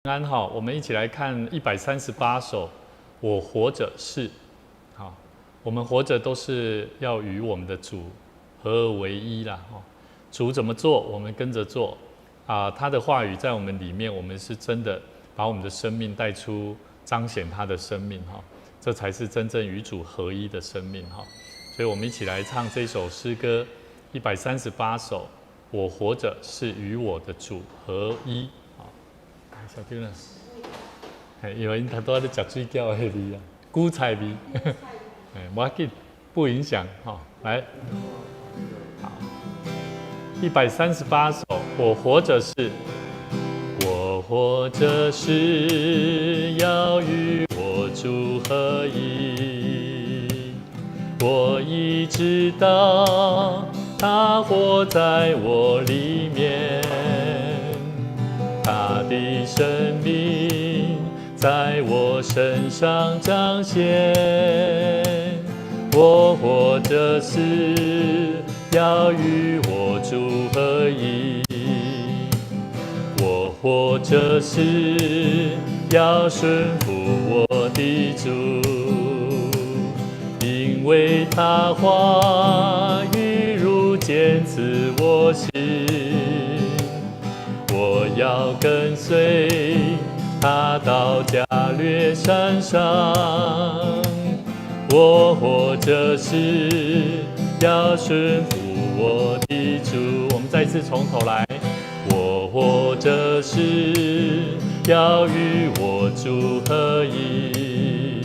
安好，我們一起來看138首。我活著是，好，我們活着都是要與我們的主合而為一啦。主怎麼做，我們跟着做。啊，他的話語在我們裡面，我們是真的把我們的生命帶出，彰顯他的生命。哈，這才是真正與主合一的生命。哈，所以我們一起來唱這首詩歌，一百三十八首。我活着是與我的主合一。小丟呢？嘿，因為𪜶頭拄仔咧食水餃的彼味啊，韭菜味。哎，無要緊，不影響。哈，來，好，138首。我活着是，我活着是要與我主合一。我已知道他活在我裡面。他的生命在我身上彰顯，我活着是要與我主合一，我活着是要順服我的主，因為他話語如劍刺我心。我要跟隨他到加略山上，我活着是要順服我的主。我們再次從頭來，我活着是要與我主合一，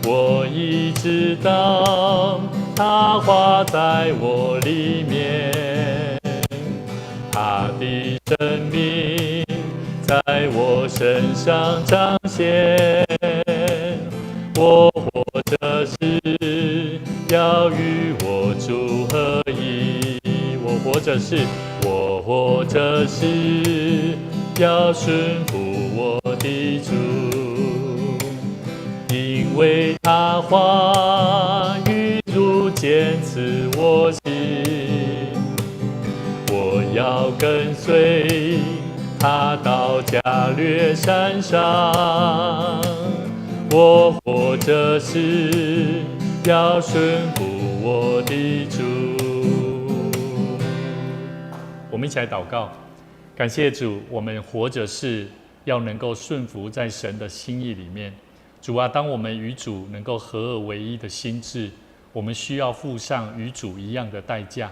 我已知道他話在我裡面。他的生命在我身上彰顯，我活着是要與我主合一。我活着是，我活着是要順服我的主，因為他話語如劍刺我心。我要跟隨他到加略山上，我活着是要順服我的主。我們一起來禱告，感謝主，我們活着是要能夠順服在神的心意裡面。主啊，當我們與主能夠合而為一的心志，我們需要付上與主一樣的代價。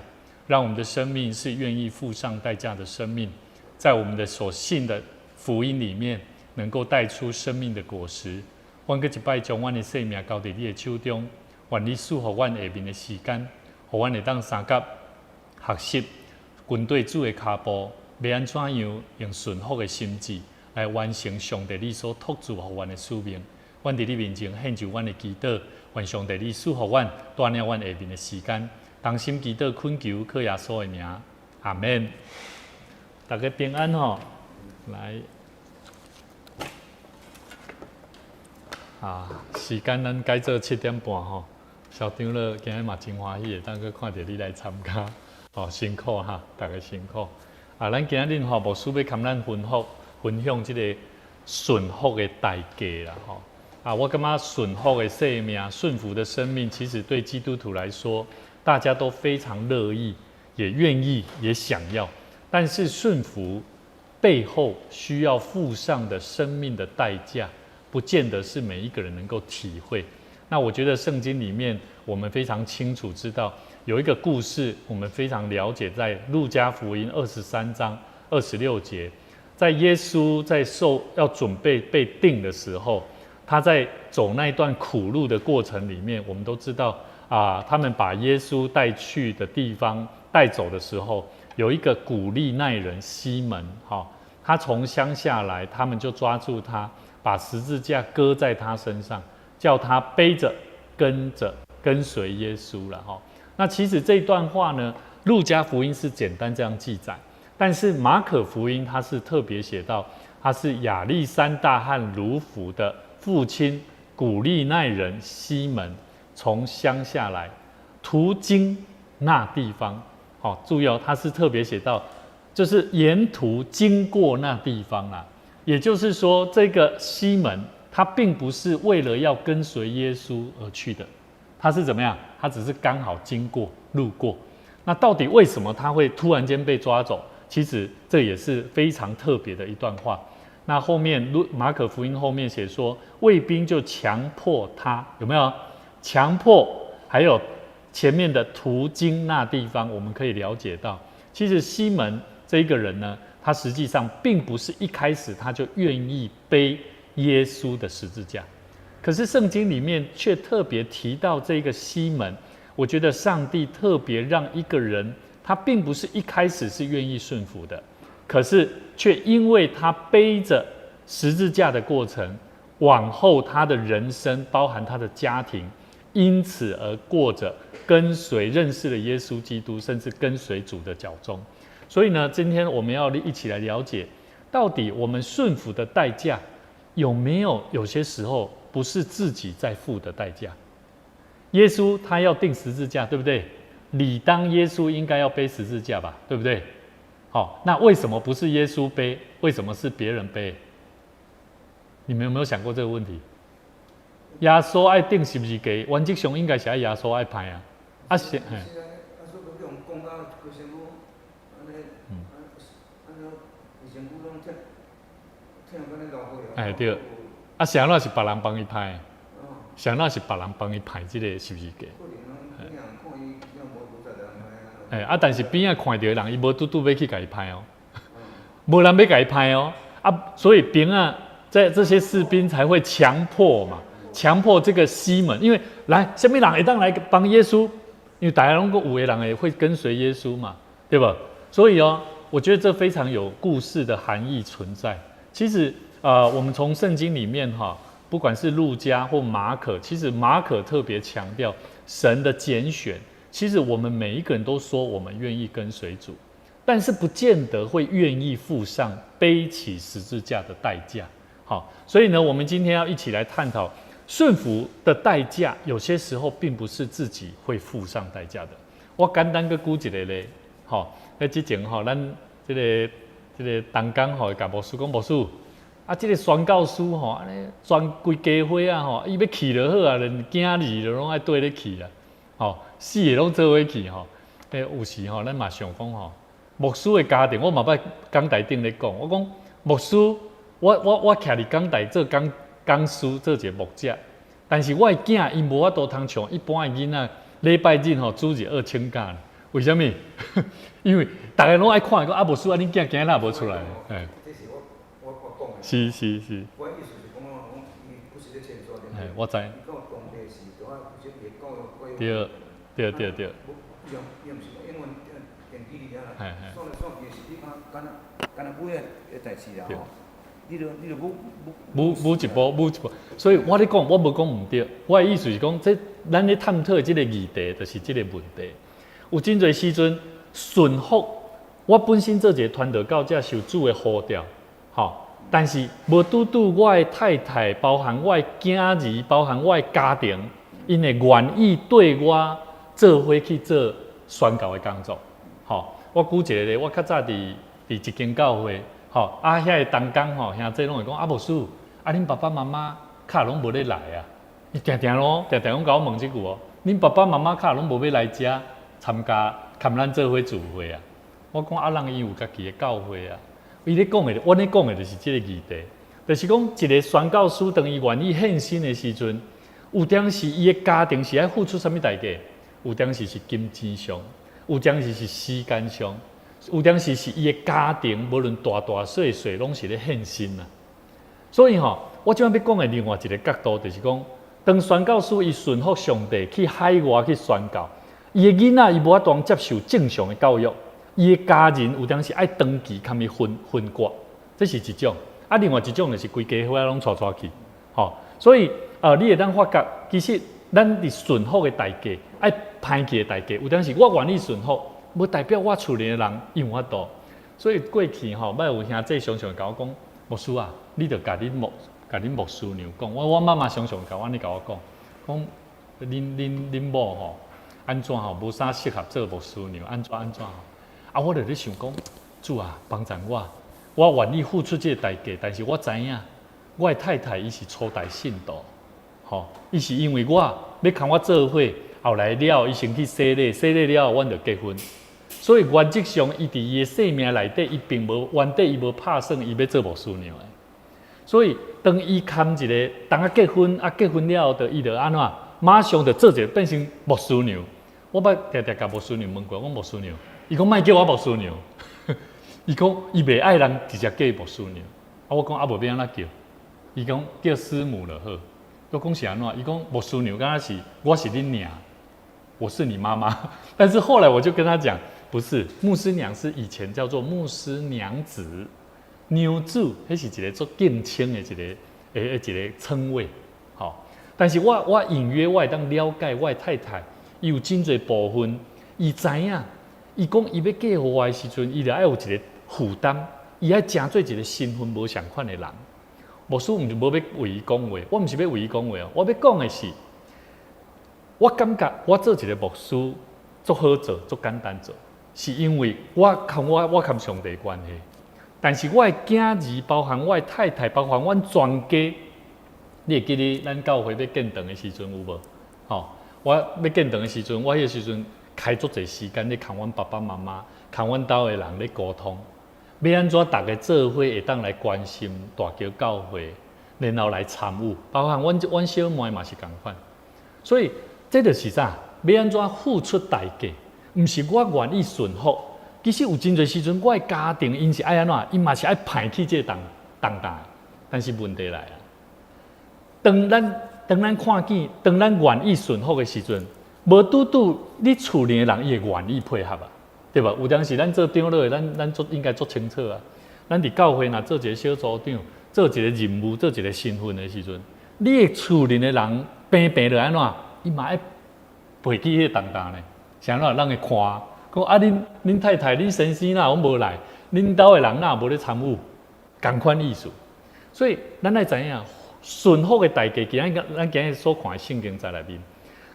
讓我們的生命是願意付上代價的生命，在我們的所信的福音裡面，能夠帶出生命的果實。阮閣一擺將阮的生命交佇你的手中，願你賜予阮下面的時間，予阮會當相佮學習，跟綴主的跤步，欲按怎樣用順服的心志來完成上帝你所託付予阮的使命。阮佇你面前獻上阮的祈禱，願上帝你賜予阮帶領阮下面的時間。同心祈禱懇求，靠耶穌的名，阿門。大家平安吼，來，啊，時間咱改做7點半吼。小長老今日嘛真歡喜會當閣看著你來參加，哦，辛苦哈，大家辛苦。啊，咱今日吼牧師欲共咱分享這個順服的代價啦，吼。啊，我感覺順服的生命、順服的生命，其實對基督徒來說，大家都非常樂意，也願意，也想要，但是順服背後需要付上的生命的代價，不見得是每一個人能夠體會。那我覺得聖經裡面，我們非常清楚知道有一個故事，我們非常了解，在路加福音23章26節，在耶穌在受要準備被釘的時候，他在走那一段苦路的過程裡面，我們都知道。啊！他們把耶穌帶去的地方帶走的時候，有一個古利奈人西門，哈，他從鄉下來，他們就抓住他，把十字架擱在他身上，叫他背着跟着跟隨耶穌了，哈。那其實這段話呢，路加福音是簡單這樣記載，但是馬可福音他是特別寫到，他是亞歷山大和魯孚的父親古利奈人西門。從鄉下來，途經那地方，好，注意哦，他是特別寫到，就是沿途經過那地方啊。也就是說，這個西門他並不是為了要跟隨耶穌而去的，他是怎麼樣？他只是剛好經過、路過。那到底為什麼他會突然間被抓走？其實這也是非常特別的一段話。那後面馬可福音後面寫說，衛兵就強迫他，有沒有？強迫，還有前面的途經那地方，我們可以了解到，其實西門這個人呢，他實際上並不是一開始他就願意背耶穌的十字架，可是聖經裡面卻特別提到這個西門，我覺得上帝特別讓一個人，他並不是一開始是願意順服的，可是卻因為他背着十字架的過程，往後他的人生，包含他的家庭，因此而過着跟隨認識了耶穌基督，甚至跟隨主的腳蹤。所以呢，今天我們要一起來了解，到底我們順服的代價有沒有有些時候不是自己在付的代價？耶穌他要釘十字架，對不對？理當耶穌應該要背十字架吧，對不對？好，那為什麼不是耶穌背？為什麼是別人背？你們有沒有想過這個問題？耶穌愛釘十字架，原則上應該是愛耶穌愛背啊。啊是，嘿。哎對，啊，啥人是別人幫伊背？啥人是別人幫伊背這個十字架？哎，啊，但是邊仔看著的人，伊無拄拄欲去共伊背哦，無人欲共伊背哦，啊，所以兵仔在這些士兵才會強迫嘛，強迫這個西門，因為來，啥物人會當來幫耶穌？因為大家攏閣有的人會會跟隨耶穌嘛，對吧？所以哦，我覺得這非常有故事的含義存在。其實，我們從聖經裡面哈，不管是路加或馬可，其實馬可特別強調神的揀選。其實我們每一個人都說我們願意跟隨主，但是不見得會願意付上背起十字架的代價。好，所以呢，我們今天要一起來探討順服的代價，有些時候並不是自己會付上代價的。我簡單閣舉一個例，吼，咧之前吼，咱這個同工吼，共牧師講，牧師，啊，這個宣教師吼，按呢全規家伙仔吼，伊欲去就好啊，連囝兒都攏愛綴咧去啊，吼，四个攏做伙去吼。欸，有時吼，咱嘛想講吼，牧師的家庭，我嘛捌講台頂咧講，我講牧師，我徛佇講台做講講師，做一個牧者，但是我的囝伊無法度通像一般的囡仔，禮拜日吼主日學請假。為啥物？因為逐家攏愛看，講啊，牧師啊，恁囝今日哪無出來？欸，這是我我我講的。是是是。我意思是講，講伊不是咧遷徙。欸，我知。對對對對。伊毋是講英文電距離啊，算來算去是你看，敢若敢若尾仔的代誌啦吼。你著舞舞舞一步，舞一步。所以我咧講，我無講毋對。我的意思是講，這咱咧探討的這個議題，就是這個問題。有真濟時陣順服，我本身做一個傳道到這受主的呼召，吼，但是無拄拄我的太太，包含我的囝兒，包含我的家庭，𪜶會願意綴我做伙去做宣教的工作，吼。我舉一個例，我較早佇一間教會，吼，啊，遐个同工吼，兄弟攏會講，啊，牧師，啊，恁爸爸媽媽較攏無咧來啊？伊定定咯，定定攏共我問這句哦，恁爸爸媽媽較攏無欲來遮參加，共咱做伙聚會啊？我講啊，人伊有家己的教會啊。伊咧講的，我咧講的就是這個議題，就是講一個宣教師當伊願意獻身的時陣，有當時伊的家庭是愛付出啥物代價？有當時是金錢上，有當時是時間上，有當時是伊的家庭，無論大大細細，攏是咧獻身啊。所以吼，我這擺欲講的另外一個角度，就是講，當宣教師伊順服上帝去海外去宣教，伊的囡仔伊無法度接受正常的教育，伊的家人有當時愛長期共伊分分割，這是一種。啊，另外一種就是規家伙仔攏帶帶去，吼。所以，你會當發覺，其實咱佇順服的代價，愛歹去的代價，有當時我願意順服，無代表我厝裡的人伊有法度。所以過去吼，捌有兄弟常常共我講，牧師啊，你著共恁牧，共恁牧師娘講，我媽媽常常共我按呢共我講，講恁恁恁某吼，按怎吼，無啥適合做牧師娘，按怎按怎吼。啊，我就咧想講，主啊，幫贊我，我願意付出這個代價，但是我知影，我的太太伊是初代信徒，吼，伊是因為我欲共我做伙，後來了伊先去洗禮，洗禮了後，阮就結婚。所以原則上，伊佇伊的生命內底，伊並無原底伊無拍算伊欲做牧師娘的。所以當伊牽一个，當啊結婚啊結婚了後，就伊就按怎，馬上就做一个變成牧師娘。我捌定定共牧師娘問過，我講牧師娘，伊講莫叫我牧師娘，伊講伊袂愛人直接叫伊牧師娘。啊，我講啊無欲按怎叫？伊講叫師母就好。我講是按怎？伊講牧師娘敢若是我是恁娘，我是你媽媽。但是後來我就跟他講，不是，牧師娘是以前叫做牧師娘子，娘子，彼是一个足敬稱的一個稱謂。吼，但是我隱約我會當了解我的太太，伊有真濟部分，伊知影，伊講伊欲嫁予我的時陣，伊就愛有一个負擔，伊愛成做一个身份無仝款的人。牧師毋是無欲為伊講話，我毋是欲為伊講話哦，我欲講的是，我感覺我做一个牧師足好做，足簡單做，是因為我佮上帝關係。但是我的囝兒，包含我的太太，包含阮全家，你會記得咱教會欲建堂的時陣有無？吼，我欲建堂的時陣，我彼个時陣開足濟時間咧共阮爸爸媽媽、共阮兜的人咧溝通，欲按怎逐家做伙會當來關心大橋教會，然後來參與，包含阮小妹嘛是仝款。所以這就是啥？欲按怎付出代價？毋是我願意順服。其實有真濟時陣，我的家庭𪜶是愛按怎？𪜶嘛是愛排去這個重擔的。但是問題來啊，當咱看見，當咱願意順服的時陣，無拄拄你厝裡的人伊會願意配合啊，對吧？有當時咱做長老的，咱足應該足清楚啊。咱佇教會若做一個小組長，做一個任務，做一個身份的時陣，你的厝裡的人平平就按怎？伊嘛愛袂記彼個重擔呢？是按怎？人會看，講啊，恁太太、恁先生若攏無來，恁兜的人若無咧參與，仝款意思。所以咱愛知影，順服的代價，今仔咱今日所看的聖經在內面，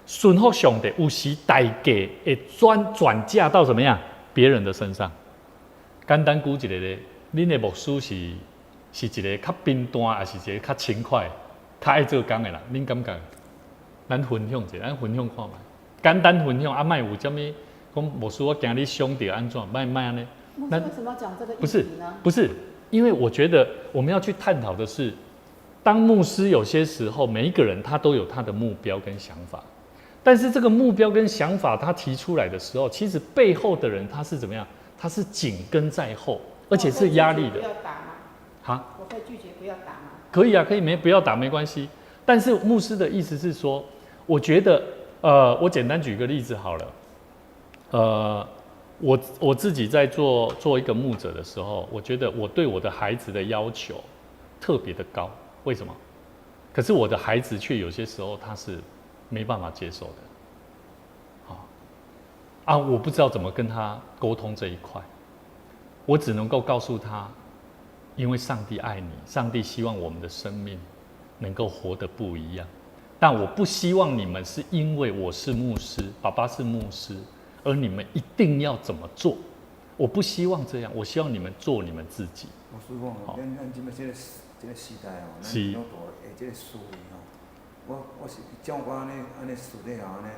順服上帝有時代價會轉嫁到什麼樣？別人的身上。簡單舉一個例，恁的牧師是一個較平淡，抑是一個較勤快、較愛做工的人？恁感覺？咱分享者，咱分享看覓。簡單分享，啊，莫有啥物講牧師，我驚你傷著按怎？莫莫按呢？牧師為什麼要講這個不是不是，因為我覺得我們要去探討的是，當牧師有些時候，每一個人他都有他的目標跟想法，但是這個目標跟想法他提出來的時候，其實背後的人他是怎麼樣？他是緊跟在後，而且是壓力的。不要打嗎？哈？我可以拒絕不要打嗎？可以啊，可以沒不要打沒關係。但是牧師的意思是說，我覺得，我簡單舉個例子好了，我自己在做一個牧者的時候，我覺得我對我的孩子的要求特別的高，為什麼？可是我的孩子卻有些時候他是沒辦法接受的，好啊，我不知道怎麼跟他溝通這一塊，我只能夠告訴他，因為上帝愛你，上帝希望我們的生命能夠活得不一樣。但我不希望你們是因為我是牧師，爸爸是牧師，而你們一定要怎麼做？我不希望這樣，我希望你們做你們自己。牧師講，咱這擺這個時代哦，咱長大的這個思維吼，我是照我按呢按呢私底下按呢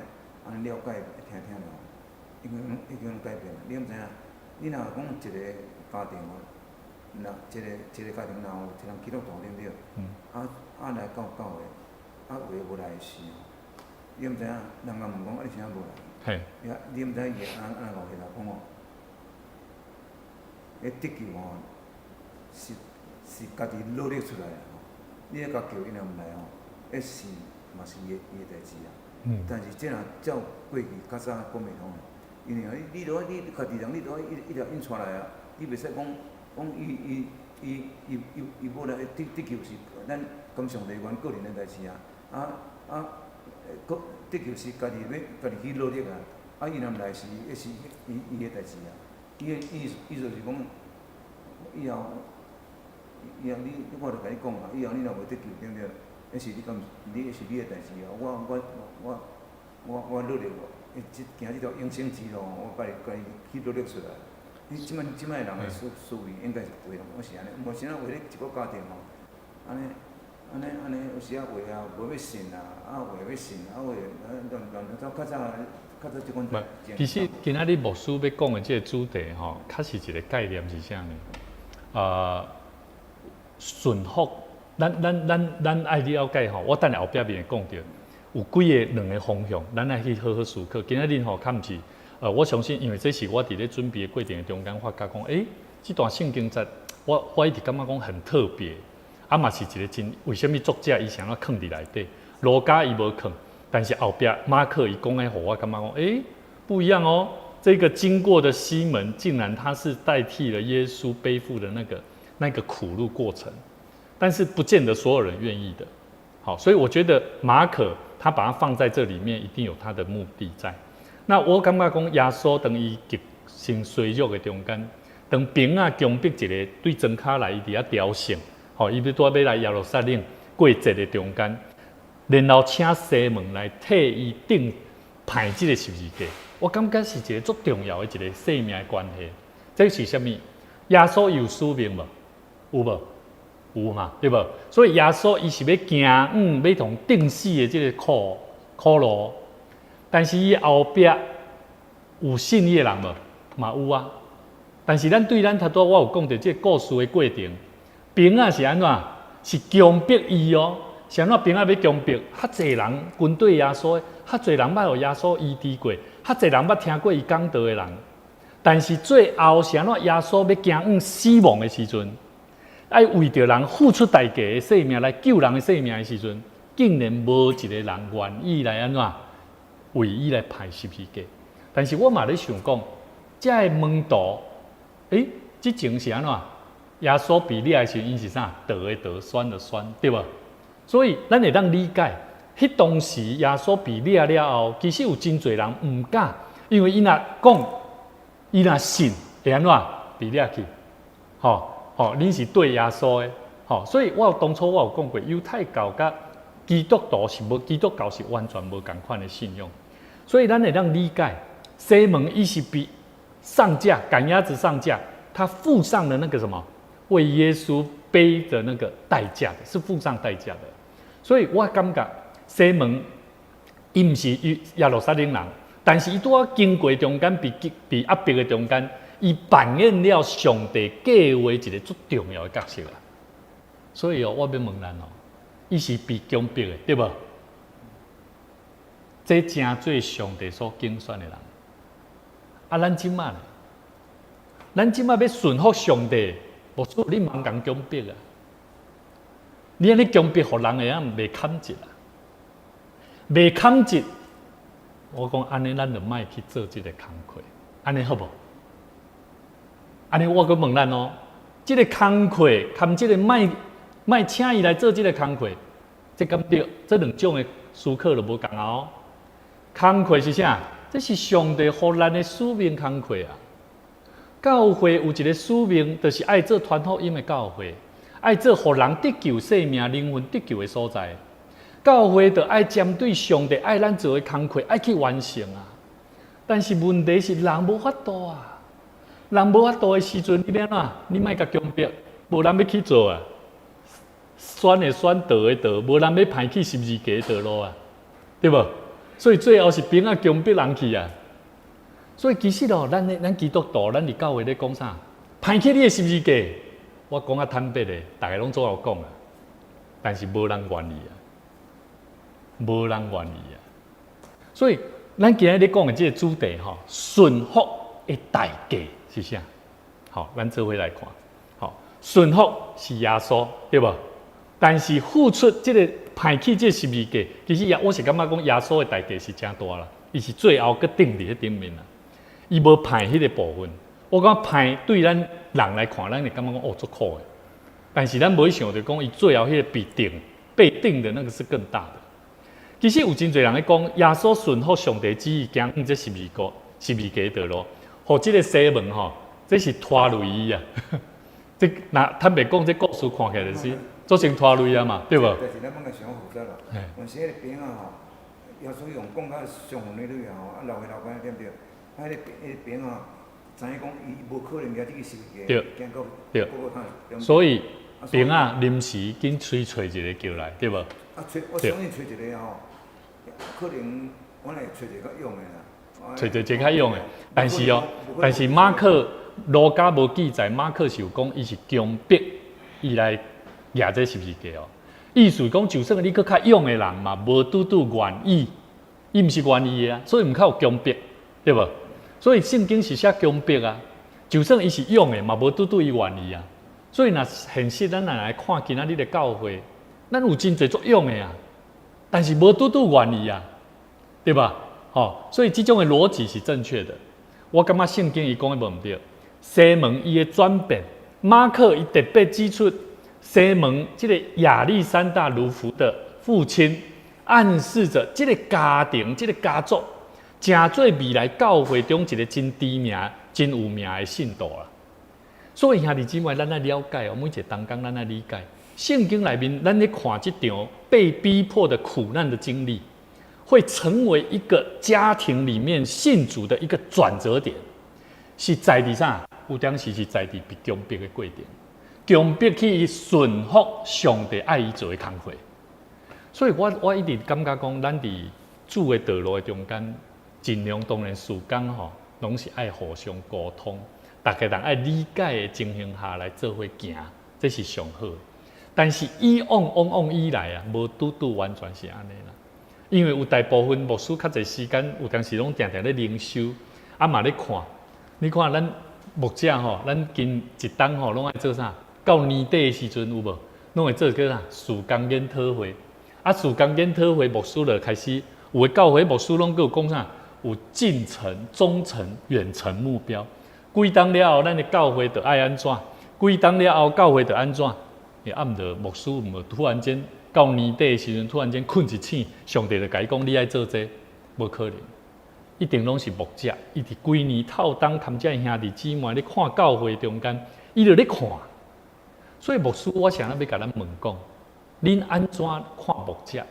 按呢了解聽聽了，已經改變了。你毋知影，你若講一個家庭哦，若一個家庭若有一人基督徒對毋對？啊啊來到教會。啊，有的無來的時吼，你毋知影，人共問講啊，你啥無來？你毋知影伊會按按怎回答講哦？彼得救吼，是家己努力出來的吼。你咧共叫伊若毋來吼，彼是嘛是伊的代誌啊。但是這若照過去較早講袂通的，因為你你著愛你家己人，你著愛一一條引帶來啊。你袂使講講伊伊伊伊伊伊無來得救是咱跟上帝阮個人的代誌啊。啊啊，閣得救是家己欲家己去努力啊！啊，伊若毋來是，彼是伊的代誌啊。伊的意思就是講，以後你我著共你講啊，以後你若無得救對毋對？彼是你敢你彼是你的代誌啊！我努力，這行這條永生之路，我家己去努力出來。你這擺人的思維應該是袂攏是按呢，無啥為咧一個家庭吼，按呢，有時啊話啊無欲信啊，啊話欲信，啊話啊亂亂走較早這款。其實今仔日牧師欲講的這個主題吼，確實一個概念是啥呢？順服，咱愛了解吼，我等下後壁面會講著，有幾个兩个方向，咱愛去好好思考。今仔日吼，較毋是，我相信，因為這是我佇咧準備的過程的中間發覺講，這段聖經節，我一直感覺講很特別，啊嘛是一個真，為啥物作者伊想要囥佇內底？路加伊無囥，但是後壁馬可伊講的，予我感覺講，不一樣哦。這個經過的西門，竟然他是代替了耶穌背負的那個苦路過程，但是不見得所有人願意的。好，所以我覺得馬可他把它放在這裡面，一定有他的目的在。那我感覺講耶穌當伊極性衰弱的中間，當兵仔強迫一個對莊跤來，伊佇遐朝聖，吼，伊欲拄仔欲來耶路撒冷過節的中間，然後請西門來替伊釘歹這個十字架。我感覺是一個足重要的一個生命的關係。這是啥物？耶穌有使命無？有無？有嘛？對無？所以耶穌伊是欲行往欲予釘死的這個苦路，但是伊後壁有信伊的人無？嘛有啊。但是咱對咱頭拄我有講著這個故事的過程，兵仔是按怎？是強迫伊哦。是按怎兵仔欲強迫？較濟人軍隊耶穌，較濟人捌予耶穌醫治過，較濟人捌聽過伊講道的人。但是最後是按怎？耶穌欲行往死亡的時陣，愛為著人付出代價的生命來救人的生命的時陣，竟然無一個人願意來按怎為伊來歹十字架。但是我嘛咧想講，這个門徒，之前是按怎？耶穌被掠的時陣，𪜶是啥？逃的逃，選的選，對無？所以咱會當理解，彼當時耶穌被掠了後，其實有真濟人毋敢，因為伊若講，伊若信，會按怎被掠去？吼吼，恁是對耶穌的，吼，所以我當初我有講過，猶太教佮基督徒是無，基督教是完全無仝款的信仰，所以咱會當理解，西門伊是被上架趕鴨子上架，他付上了那個什麼，為耶穌背的那個代價的，是付上代價的。所以我感覺西門伊毋是耶路撒冷人，但是伊拄仔經過中間被壓迫的中間，伊扮演了上帝計劃一個足重要的角色啦。所以哦，我欲問咱哦，伊是被強迫的，對無？這成做上帝所揀選的人。啊，咱這擺呢？咱這擺欲順服上帝，無錯，你毋通共強迫啊！你按呢強迫，予人會曉袂堪折啊？袂堪折，我講按呢，咱就莫去做這個工課，按呢好無？按呢我閣問咱哦，這個工課含這個莫莫請伊來做這個工課，這敢對？這兩種的思考就無仝啊哦。工課是啥？這是上帝予咱的使命工課啊！教會有一個使命，就是愛做傳福音的教會，愛做予人得救生命、靈魂得救的所在。教會就愛針對上帝愛咱做的工課，愛去完成啊！但是問題是人無法度啊！人無法度的時陣，你欲按怎？你莫共強迫，無人欲去做啊！選的選，逃的逃，無人欲歹去十字架的道路啊，對無？所以最後是兵仔強迫人去啊！所以其實哦，咱基督徒，咱佇教會咧講啥？歹去你的十字架，我講較坦白的，逐个攏總有講啊，但是無人願意啊，無人願意啊。所以咱今日咧講的這個主題吼，順服的代價是啥？好，咱做伙來看。好，順服是耶穌，對無？但是付出這個歹去這個十字架，其實也我是感覺講耶穌的代價是誠大啦，伊是最後閣釘佇彼頂面啦，伊無歹彼個部分。我感覺歹對咱人來看，咱會感覺講哦足苦的，但是咱無去想著講伊最後彼個被釘的那個是更大的。其實有真濟人咧講，耶穌順服上帝旨意，行這十字架道路，予這個西門吼，這是拖累伊啊。這若坦白講，這故事看起來就是做成拖累啊嘛，對無？但是咱攏會想負責啦。有時彼个兵仔吼，耶穌用講較傷痕的語吼，啊老歲老倌對毋對？啊，彼个兵仔知影講伊無可能舉這個十字架，行到各各趟。所以兵仔臨時緊催揣一個叫來，對無？啊，揣我相信揣一個吼，可能我來揣一個較勇的啦。揣一個較勇的，但是哦，但是馬克路加無記載，馬克是有講伊是強迫伊來舉這十字架哦。意思講，就算你閣較勇的人嘛，無拄拄願意，伊毋是願意的啊，所以毋較有強迫，對無？所以聖經是寫強迫啊，就算伊是勇的，嘛無拄拄伊願意啊。所以若現實咱若來看今仔日的教會，咱有真濟足勇的啊，但是無拄拄願意啊，對吧？吼，所以這種的邏輯是正確的。我感覺聖經伊講的無毋對。西門伊的轉變，馬克伊特別指出，西門這個亞歷山大魯孚的父親，暗示著這個家庭、這個家族，成做未來教會中一個真知名、真有名的信徒啦。所以兄弟姊妹，咱愛了解哦，每一個同工咱愛理解，聖經內面咱咧看這場被逼迫的苦難的經歷，會成為一個家庭裡面信主的一個轉折點，是在佇啥？有當時是在佇被強迫的過程，強迫去順服上帝愛伊做的工課。所以我一直感覺講，咱佇主的道路的中間，盡量當然事工吼，攏是愛互相溝通，逐家人愛理解的情形下來做伙行，這是上好。但是以往往往以來啊，無拄拄完全是按呢啦。因為有大部分牧師較濟時間，有當時攏定定咧靈修，啊嘛咧看。你看咱牧者吼，咱近一冬吼攏愛做啥？到年底的時陣有無？攏會做叫啥？事工研討會。啊，事工研討會牧師就開始，有的教會牧師攏閣有講啥？有近程、中程、遠程目標。幾冬了後，咱的教會就愛按怎？幾冬了後，教會就按怎？欸，啊，毋著牧師毋突然間到年底的時陣，突然間睏一醒，上帝就共伊講你愛做這個，無可能，一定攏是牧者，伊佇規年透冬含遮兄弟姊妹咧看教會中間，伊就咧看。所以牧師，我想欲共咱問講，恁按怎看牧者？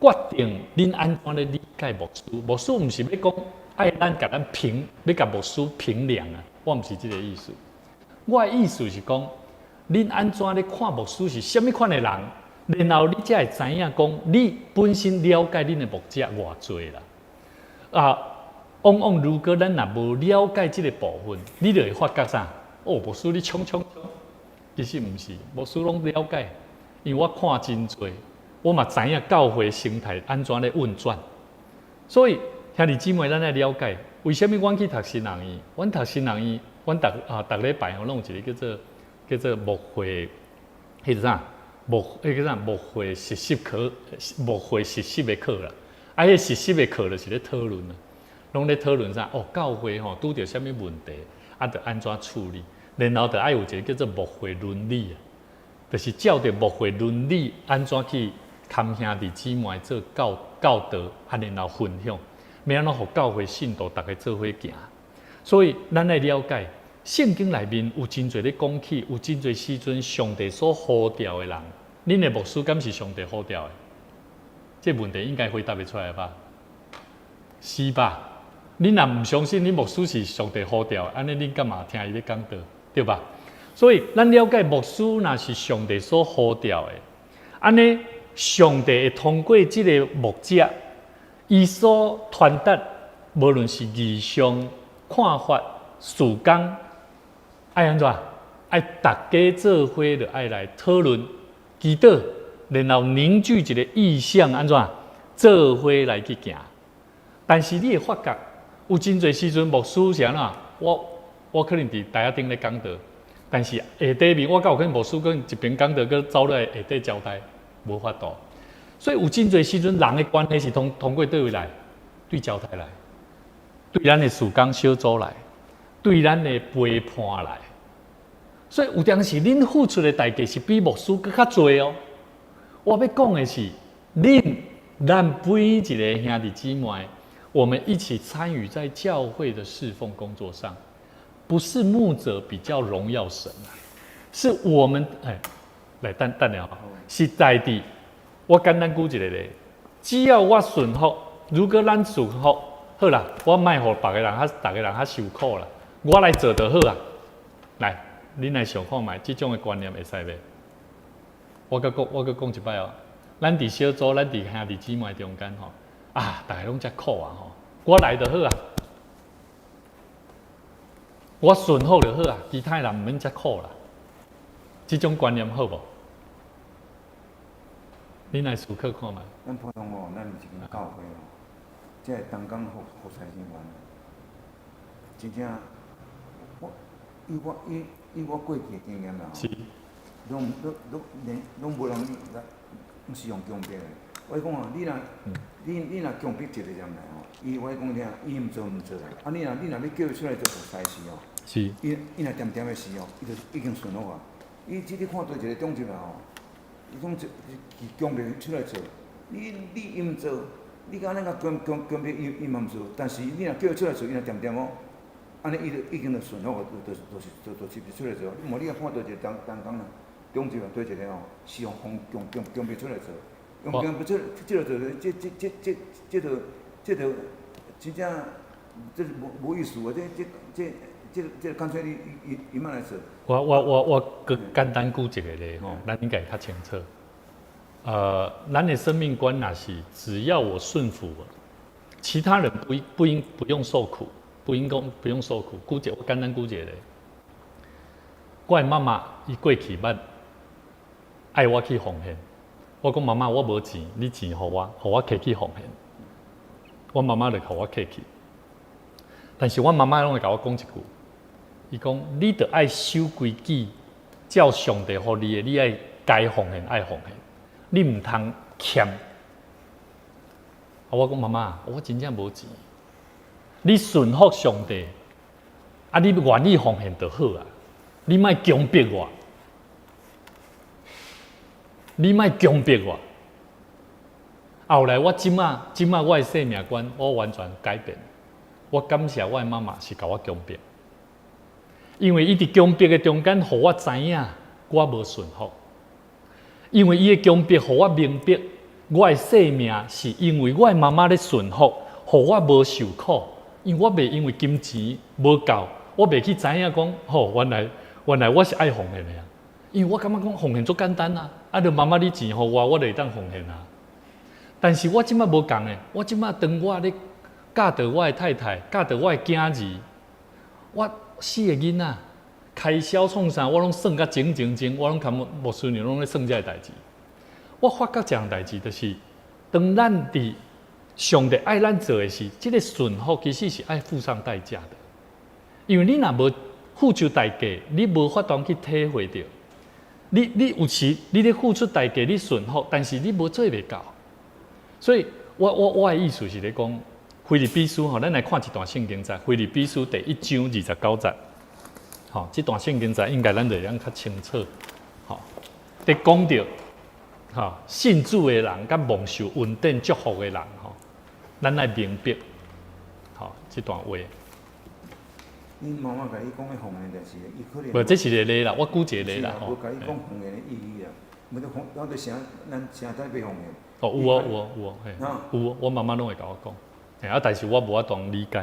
決定恁按怎咧理解牧師？牧師毋是欲講愛咱共咱評，欲共牧師評量啊！我毋是這個意思。我的意思是講，恁按怎咧看牧師是啥物款的人，然後你才會知影講，你本身了解恁的牧者偌濟啦。啊，往往如果咱若無了解這個部分，你就會發覺啥？哦，牧師你衝衝衝，其實毋是，牧師攏了解，因為我看真濟，我嘛知影教會生態按怎咧運轉。所以兄弟姊妹，咱愛了解，為啥物阮去讀神學院？阮讀神學院，阮逐啊逐禮拜吼，攏有一個叫做牧會，彼個啥？牧彼個啥？牧會實習課，牧會實習的課啦。啊，彼個實習的課就是咧討論啊，攏咧討論啥？哦，教會吼拄著啥物問題，啊，著按怎處理？然後著愛有一個叫做牧會倫理啊，就是照著牧會倫理按怎去堪兄弟姊妹做教教導，啊，然後分享，欲按怎予教會信徒逐家做伙行。所以，咱愛了解聖經內面有真濟咧講起，有真濟時陣上帝所呼召的人，恁的牧師敢是上帝呼召的？這個問題應該回答會出來吧？是吧？恁若毋相信恁牧師是上帝呼召的，按呢恁幹嘛聽伊咧講道？對吧？所以，咱了解牧師若是上帝所呼召的，按呢上帝會通過這個牧者，伊所傳達，無論是異象、看法、事工，愛按怎？愛逐家做伙就愛來討論、祈禱，然後凝聚一個意向，按怎做伙來去行。但是你會發覺，有真濟時陣牧師是按怎？我可能佇台仔頂咧講道，但是下底面我敢有可能牧師可能一邊講道，閣走落來下底交代，無法度。所以有真濟時陣，人的關係是通過佗位來？對交代來，對咱的事工小組來，對咱的陪伴來。所以有當時恁付出的代價是比牧師閣較濟哦。我欲講的是，恁咱每一個兄弟姊妹，我們一起參與在教會的侍奉工作上，不是牧者比較榮耀神啊，是我們哎，來等等下，實在的，我簡單舉一個例，只要我順服，如果咱順服，好啦，我莫予別个人較，逐个人較受苦啦。我來做就好啊。來，恁來想看覓，這種的觀念會使袂？我閣講，我閣講一擺哦。咱佇小組，咱佇兄弟姊妹中間吼，啊，逐个攏遮苦啊吼，我來就好啊，我順服就好啊，其他人毋免遮苦啦。這種觀念好無？恁來思考看覓。咱普通吼，咱一間教會吼，這个同工服服侍人員，真正，我以我以以我過去的經驗啦吼，攏攏攏連攏無人來，毋是用強迫的。我講啊，你若你若強迫一個人來吼，伊我講聽，伊毋做毋做啦。啊，你若欲叫伊出來做服侍時吼，伊伊若恬恬的時吼，伊就已經順服啊。伊這你看佗一個長執啊吼，伊講伊強迫伊出來做，你你伊毋做，你敢按呢共強強強迫伊，伊嘛毋做。但是你若叫伊出來做，伊若恬恬哦，按呢伊就已經就順服，就就就是就就就出來做。無你若看佗一個同同工啊，長執啊，佗一個吼，是用強強強強迫出來做，用強迫出出來做，這這這這這就這就真正這是無無意思啊！這這這這這乾脆你伊伊莫來做。我我我我閣簡單舉一個例吼，咱應該會較清楚。咱的生命觀若是只要我順服，其他人不不應不用受苦，不應講不用受苦。舉一個我簡單舉一個例，我的媽媽伊過去捌愛我去奉獻，我講媽媽我無錢，你錢予我，予我摕去奉獻。我媽媽就予我摕去，但是我媽媽攏會共我講一句，伊講你著愛守規矩，照上帝予你的，你愛該奉獻愛奉獻，你毋通欠。啊，我講媽媽，我真正無錢，你順服上帝，啊，你願意奉獻就好啊，你莫強迫我，你莫強迫我。後來我這馬這馬我的生命觀，我完全改變。我感謝我的媽媽是共我強迫，因為伊佇強迫的中間，予我知影我無順服。因為伊的強迫，予我明白，我的生命是因為我的媽媽咧順服，予我無受苦。因為我袂因為金錢無夠，我袂去知影講，吼，原來原來我是愛奉獻的啊。因為我感覺講奉獻足簡單啊，啊，著媽媽你錢予我，我就會當奉獻啊。但是我這馬無仝的，我這馬當我咧教導我的太太，教導我的囝兒，我四個囡仔開銷創啥，我攏算甲精精精，我攏共牧師娘攏咧算這个代誌。我發覺一項代誌，就是當咱佇上帝愛咱做的時，這个順服其實是愛付上代價的。因為你若無付出代價，你無法度去體會著。你你有時你咧付出代價，你順服，但是你無做袂到。所以我我我的意思是咧講，腓立比書吼，咱來看一段聖經節，腓立比書第一章二十九節，吼，這段聖經節應該咱就會當較清楚，吼，佇講著，吼，信主的人佮蒙受恩典祝福的人，吼，咱愛明白，吼，這段話。你媽媽共你講的奉獻代誌，伊可能。無，這是一個例啦，我舉一個例啦，吼。無共你講奉獻的意義啦，無就奉，咱就啥，咱啥在欲奉獻。哦，有哦，有哦，有哦，嘿，有哦，我媽媽攏會共我講，嘿，啊，但是我無法度理解，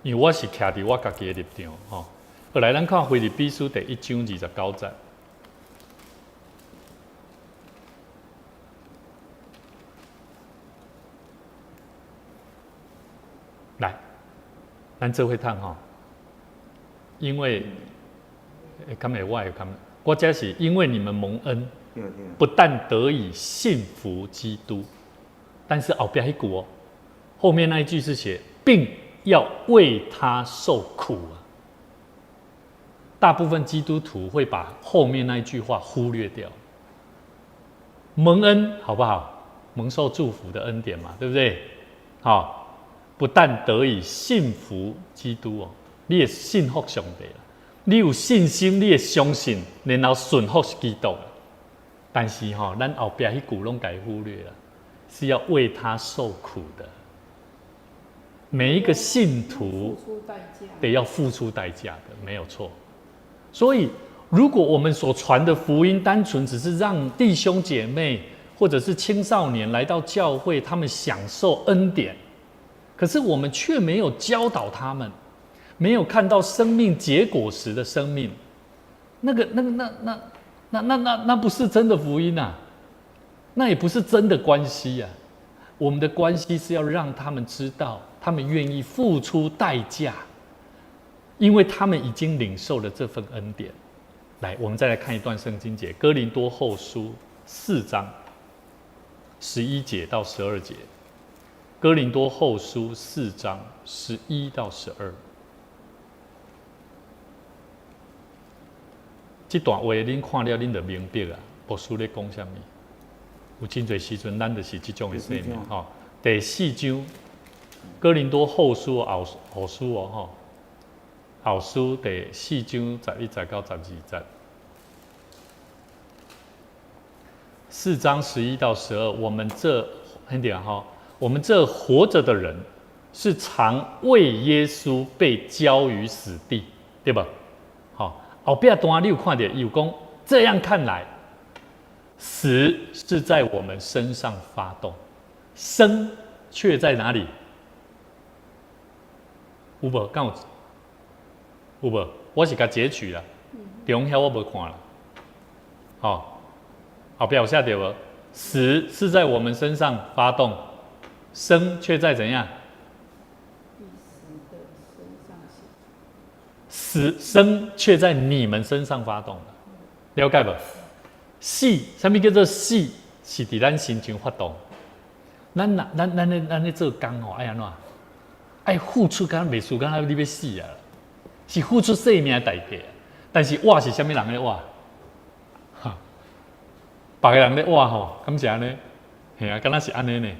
因為我是徛佇我家己的立場，吼。後來咱看腓立比書第一章二十九節，來，咱做伙讀吼，因為，敢會我會敢，我這是因為你們蒙恩。不但得以信服基督，但是後壁彼句哦，後面那一句是寫，並要為他受苦啊。大部分基督徒會把後面那一句話忽略掉。蒙恩好不好？蒙受祝福的恩典嘛，對不對？好，不但得以信服基督哦，你會信服上帝啦，你有信心，你會相信，然後順服基督。但是吼，咱後壁彼句攏共忽略了，是要為他受苦的。每一個信徒得要付出代價的，沒有錯。所以，如果我們所傳的福音單純只是讓弟兄姐妹或者是青少年來到教會，他們享受恩典，可是我們卻沒有教導他們，没有看到生命结果实的生命，那个、那个、那、那、那、那、那、那不是真的福音啊，那也不是真的关系啊。我们的关系是要让他们知道，他们愿意付出代价，因为他们已经领受了这份恩典。来，我们再来看一段圣经节，《哥林多后书》4章11节到12节，《哥林多后书》4章11到12。这段话恁看了，恁就明白啊，牧师咧讲啥物。有真濟時陣，咱就是這種的生命吼。第四章，《哥林多後書》後書哦吼，後書第四章11節到12節。4章11到12，我們這很點哈，我們這活着的人是常為耶穌被交於死地，對吧？好，後壁段你有看到，有講這樣看來，死是在我們身上發動，生卻在哪裡？有無？敢有？有無？我是共截取啦，中遐我無看啦。好，後壁有寫著無？死是在我們身上發動，生卻在怎樣？死生卻在你們身上發動，了解無？死，啥物叫做死？是佇咱身上發動。咱若咱咱咧咱咧做工吼，愛按怎？愛付出，敢袂輸，敢若你欲死啊！是付出生命的代價。但是活是啥物人咧活？哈，別个人咧活吼，敢是按呢？嘿啊，敢若是按呢呢？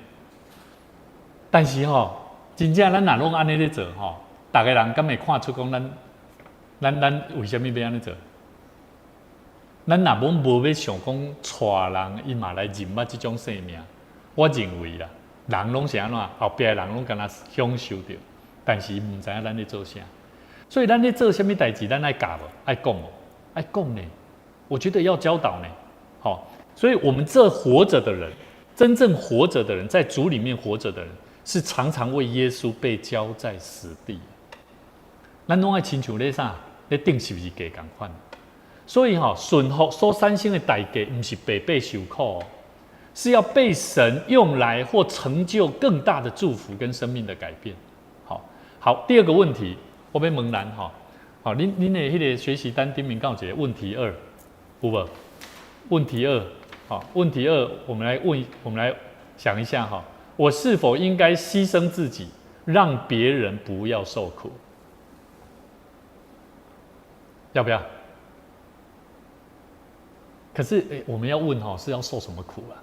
但是吼，真正咱若攏按呢咧做吼，逐个人敢會看出講咱咱咱為啥物欲按呢做？咱若罔無欲想講帶人，伊嘛來認捌這種生命，我認為啦，人攏是按怎？後壁的人攏敢若享受著，但是伊毋知影咱咧做啥。所以咱咧做啥物代誌，咱愛教無？愛講無？愛講呢？我覺得要教導呢。好，所以我們這活着的人，真正活着的人，在主裡面活着的人，是常常為耶穌被交在死地。咱攏愛親像咧啥？咧釘十字架仝款。所以吼，順服所產生的代價，毋是白白受苦，是要被神用來或成就更大的祝福跟生命的改變。好，好，第二個問題，我欲問咱吼，好，恁恁的彼個學習單頂面敢有一個問題二，有無？問題二，好，問題二，我們來問，我們來想一下哈，我是否應該犧牲自己，讓別人不要受苦？要不要？可是，欸，我們要問哈，是要受什麼苦啊？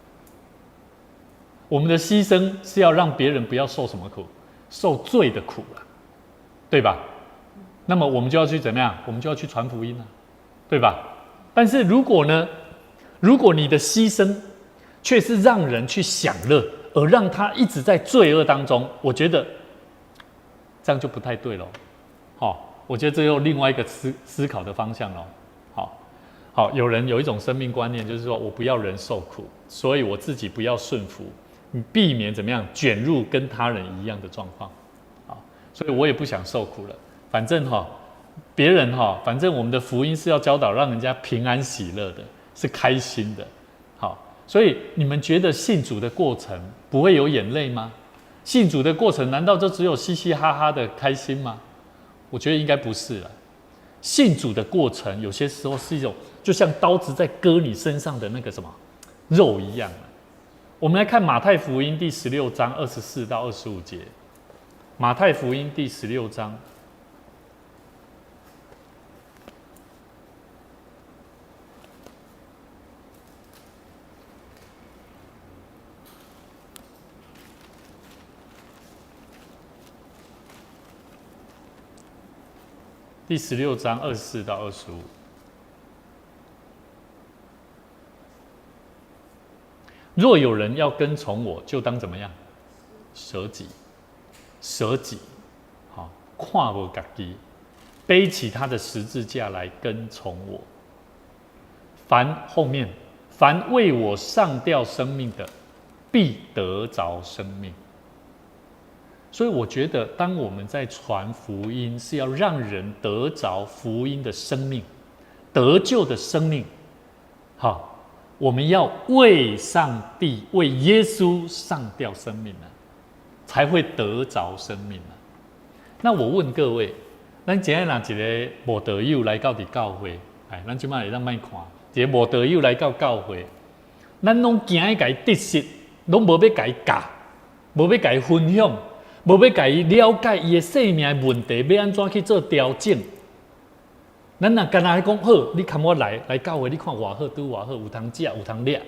我們的犧牲是要讓別人不要受什麼苦？受罪的苦啊，對吧？那麼我們就要去怎麼樣？我們就要去傳福音啊，對吧？但是如果呢？如果你的犧牲卻是讓人去享樂，而讓他一直在罪惡當中，我覺得這樣就不太對咯。好，我覺得這又另外一個思考的方向咯。好，有人有一種生命觀念，就是說我不要人受苦，所以我自己不要順服，你避免怎麼樣捲入跟他人一樣的狀況。好，所以我也不想受苦了。反正哈，別人哈，反正我們的福音是要教導讓人家平安喜樂的，是開心的。好，所以你們覺得信主的過程不會有眼淚嗎？信主的過程難道就只有嘻嘻哈哈的開心嗎？我覺得應該不是了。信主的過程，有些時候是一種就像刀子在割你身上的那個什麼肉一樣。我們來看馬太福音第十六章24到25節。馬太福音第十六章。第十六章24到25。若有人要跟從我，就當怎麼樣？捨己，捨己，好，看無家己，背起他的十字架來跟從我。凡後面，凡為我上吊生命的，必得著生命。所以我覺得，當我們在傳福音，是要讓人得着福音的生命，得救的生命。好，我們要為上帝、為耶穌上掉生命啊，才會得着生命啊。那我問各位，咱今日若一個無道友來到佇教會，哎，咱這擺會當莫看，一個無道友來到教會，咱攏驚欲共伊得失，攏無欲共伊教，無欲共伊分享，無欲共伊了解伊的生命的問題，欲按怎去做調整。咱若干焦講好，你跟我來來教會，你看偌好，拄偌好，有通食，有通掠。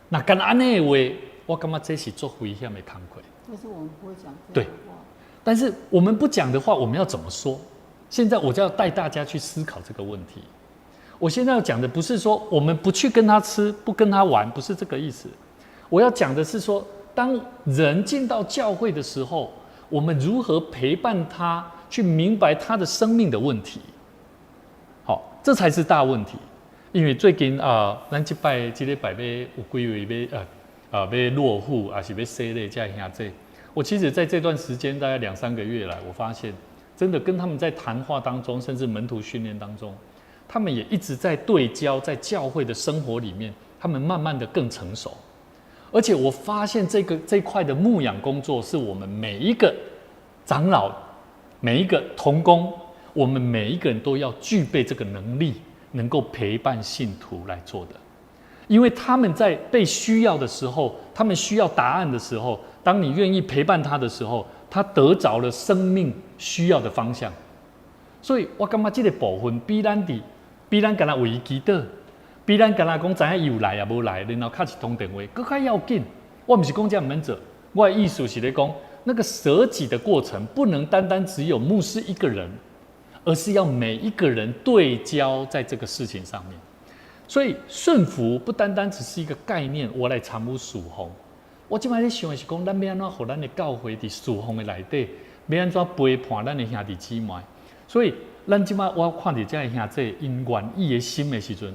若干焦按呢的話，我感覺這是足危險的工課。但是我們不會講這對樣的話。但是我們不講的話，我們要怎麼說？現在我就要帶大家去思考這個問題。我現在要講的不是說我們不去跟他吃，不跟他玩，不是這個意思。我要講的是說，當人進到教會的時候，我們如何陪伴他，去明白他的生命的問題。好，這才是大問題。因為最近啊，咱這擺這禮拜欲有幾位欲欲落戶，抑是欲洗禮這兄弟。我其實在這段時間，大概兩三個月來，我發現真的跟他們在談話當中，甚至門徒訓練當中，他們也一直在對焦，在教會的生活裡面，他們慢慢的更成熟。而且我發現這塊的牧養工作，是我們每一個長老、每一個同工，我們每一個人都要具備這個能力，能夠陪伴信徒來做的。因為他們在被需要的時候，他們需要答案的時候，當你願意陪伴他的時候，他得着了生命需要的方向。所以我感覺這個部分比咱干焦為伊祈禱，比咱干焦講知影伊有來抑無來，然後敲一通電話，閣較要緊。我毋是講這毋免做，我的意思是咧講，那個捨己的過程不能單單只有牧師一個人，而是要每一個人對焦在這個事情上面。所以順服不單單只是一個概念，我來參與事奉。我這擺咧想的是講，咱欲按怎予咱的教會佇事奉的內底，欲按怎陪伴咱的兄弟姊妹。所以，咱這擺我看著這个兄弟𪜶願意的心的時陣，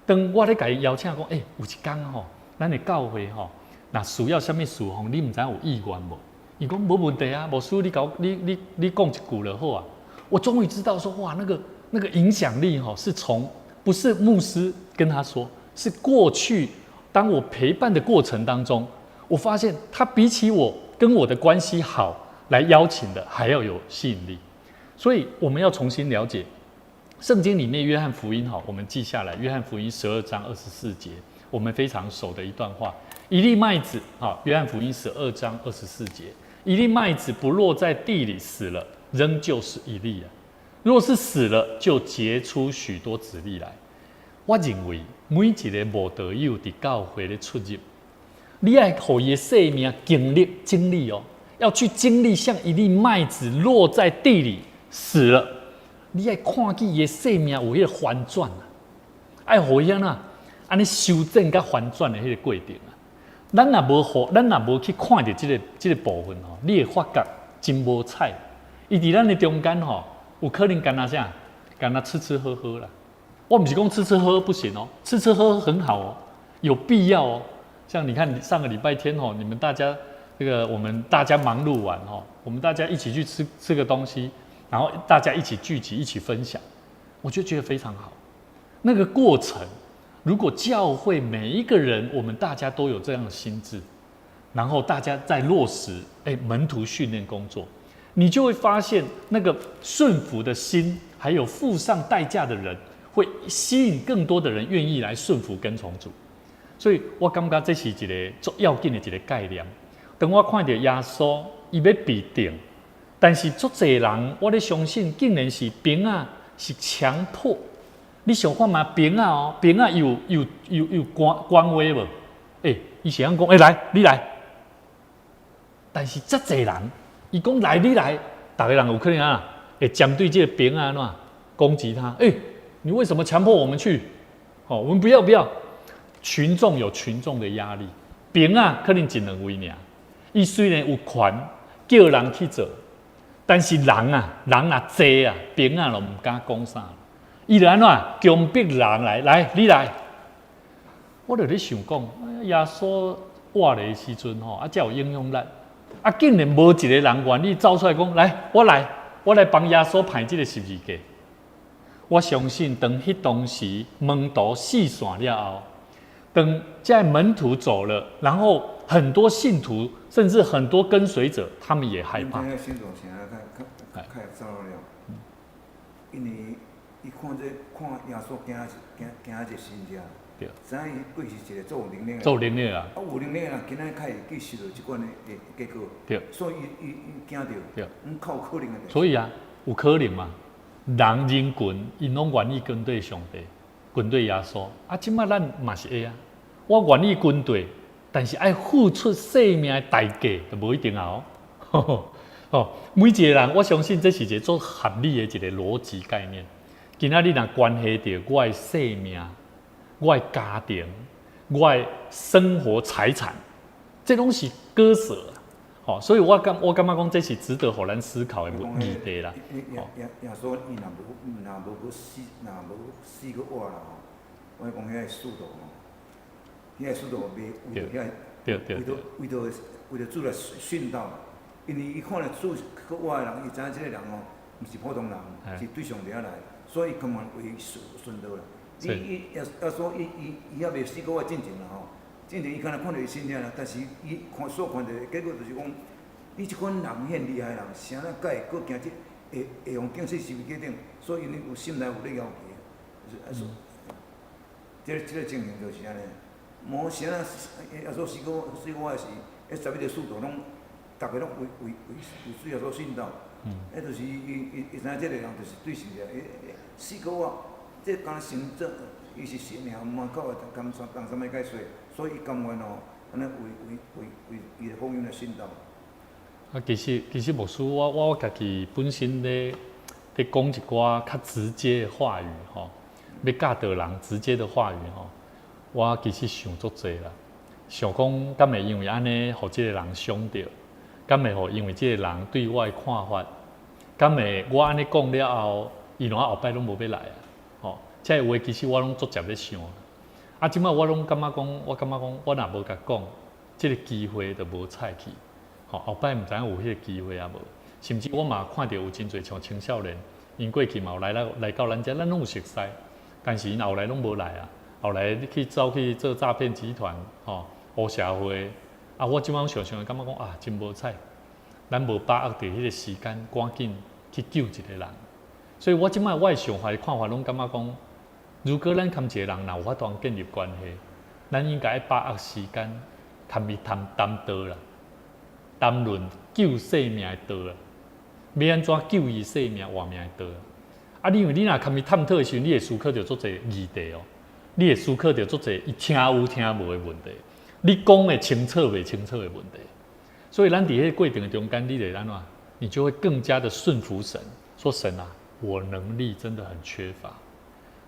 當我咧共伊邀請講，欸，有一工吼，咱的教會吼，若需要啥物事奉，你毋知影有意願無？伊講無問題啊，牧師你共你你你講一句就好啊。我終於知道說，哇，那個影響力吼，是從不是牧師跟他說，是過去當我陪伴的過程當中，我發現他比起我跟我的關係好來邀請的還要有吸引力。所以我們要重新了解聖經裡面約翰福音哈，我們記下來，約翰福音12章24節，我們非常熟的一段話。一粒麥子，哈，約翰福音十二章二十四節，一粒麥子不落在地裡死了，仍舊是一粒啊；若是死了，就結出許多子粒來。我認為每一個慕道友佇教會咧出入，你愛予伊的生命經歷經歷哦，要去經歷像一粒麥子落在地裡死了，你愛看見伊的生命有彼個翻轉啊，愛予伊按怎按呢修正佮翻轉的彼個過程啊。咱若無去看著這個部分吼，你會發覺真無彩。伊佇咱的中間吼，有可能干焦啥？干焦吃吃喝喝啦。我毋是講吃吃喝喝不行哦，吃吃喝喝很好哦，有必要哦。像你看上個禮拜天吼，你們大家這個我們大家忙碌完吼，我們大家一起去吃吃個東西，然後大家一起聚集一起分享，我就覺得非常好。那個過程，如果教會每一個人，我們大家都有這樣的心智，然後大家在落實門徒訓練工作，你就會發現那個順服的心，還有付上代價的人，會吸引更多的人願意來順服跟從主。所以我感覺這是一個足要緊的一個概念。當我看著耶穌，伊欲被釘，但是足濟人，我咧相信，竟然是兵仔是強迫。你想看覓兵仔哦，兵仔有權威無？欸，伊是按講，欸，來，你來。但是遮濟人，伊講來，你來，逐个人有可能啊，會針對這個兵仔按怎攻擊他？欸，你為什麼強迫我們去？哦，我們不要不要。群眾有群眾的壓力，兵仔可能一兩位爾。伊雖然有權叫人去做，但是人啊，人若濟啊，兵仔就毋敢講啥。伊就按怎強迫人來，來，你來。我就咧想講，耶穌活咧時陣吼，啊，才有影響力。啊，竟然無一个人願意走出來講，來，我來，我來幫耶穌攀這个十字架。我相信，當彼當時門徒四散了後，當這門徒走了，然後很多信徒，甚至很多跟隨者，他們也害怕。因為伊看這看耶穌行行行一個神跡，知影伊過是一個做有能力的。做能力啊！啊，有能力的人，今仔較會記受著這款的結果。所以伊伊伊驚著。毋較有可能的。所以啊，有可能嘛？人人群，𪜶攏願意跟對上帝，跟對耶穌。啊，這擺咱嘛是會啊。我願意跟對，但是愛付出性命的代價，就無一定啊。哦，每一個人，我相信這是一個足合理的一個邏輯概念。今仔日若關係著我的性命、我的家庭、我的生活財產，這攏是割捨啊！吼，所以我感覺講這是值得予咱思考的議題啦。耶穌伊若無死，若無死閣活啦吼，我講遐個使徒吼，遐個使徒袂為著遐，為著主來殉道。因為伊看著主閣活的人，伊知影這個人吼，毋是普通人，是對上帝遐來，所以伊甘願為伊殉道啦。伊伊耶穌伊伊伊猶未死閣活進前啦吼，進前伊敢若看著伊身體啦，但是伊看所看著的結果就是講，你這款人遐厲害的人，啥人敢會閣行這會會予釘死十字架頂？所以𪜶有心內有咧要求，就是啊說，這個情形就是按呢。無啥人耶穌死閣活時，彼11個使徒攏。逐个攏為為為為主耶穌殉道，彼就是伊伊伊知影這個人就是對神的，伊死閣活，這敢若神做，伊是神爾，毋靠共共啥物解說，所以伊甘願哦，按呢為為為為伊的福音來殉道。啊，其實牧師，我家己本身咧講一寡較直接的話語吼，欲教導人直接的話語吼，我其實想足濟啦，想講敢會因為按呢，予這个人傷著。敢會予因為這个人對我的看法，敢會我按呢講了後，伊攏後擺攏無欲來啊！吼，這个話其實我攏足濟咧想。啊，這擺我攏感覺講，我感覺講，我若無共講，這个機會就無彩去。吼，後擺毋知影有彼个機會抑無。甚至我嘛看著有真濟像青少年，𪜶過去嘛有來到咱遮，咱攏有熟似，但是𪜶後來攏無來啊。後來你去走去做詐騙集團，吼，黑社會。啊！我這擺想想，感覺講啊，真無彩，咱無把握著彼个時間，趕緊去救一個人。所以我這擺我的想法、看法，攏感覺講，如果咱佮一個人若有法度建立關係，咱應該把握時間，共伊談談道啦，談論救生命的道啦，欲按怎救伊生命活命的道。啊，你因為你若共伊探討的時陣，你會思考著足濟議題哦，你會思考著足濟伊聽有聽無的問題。你講的清楚袂清楚的問題，所以咱佇彼個過程的中間，你會按怎？你就會更加的順服神，說神啊，我能力真的很缺乏，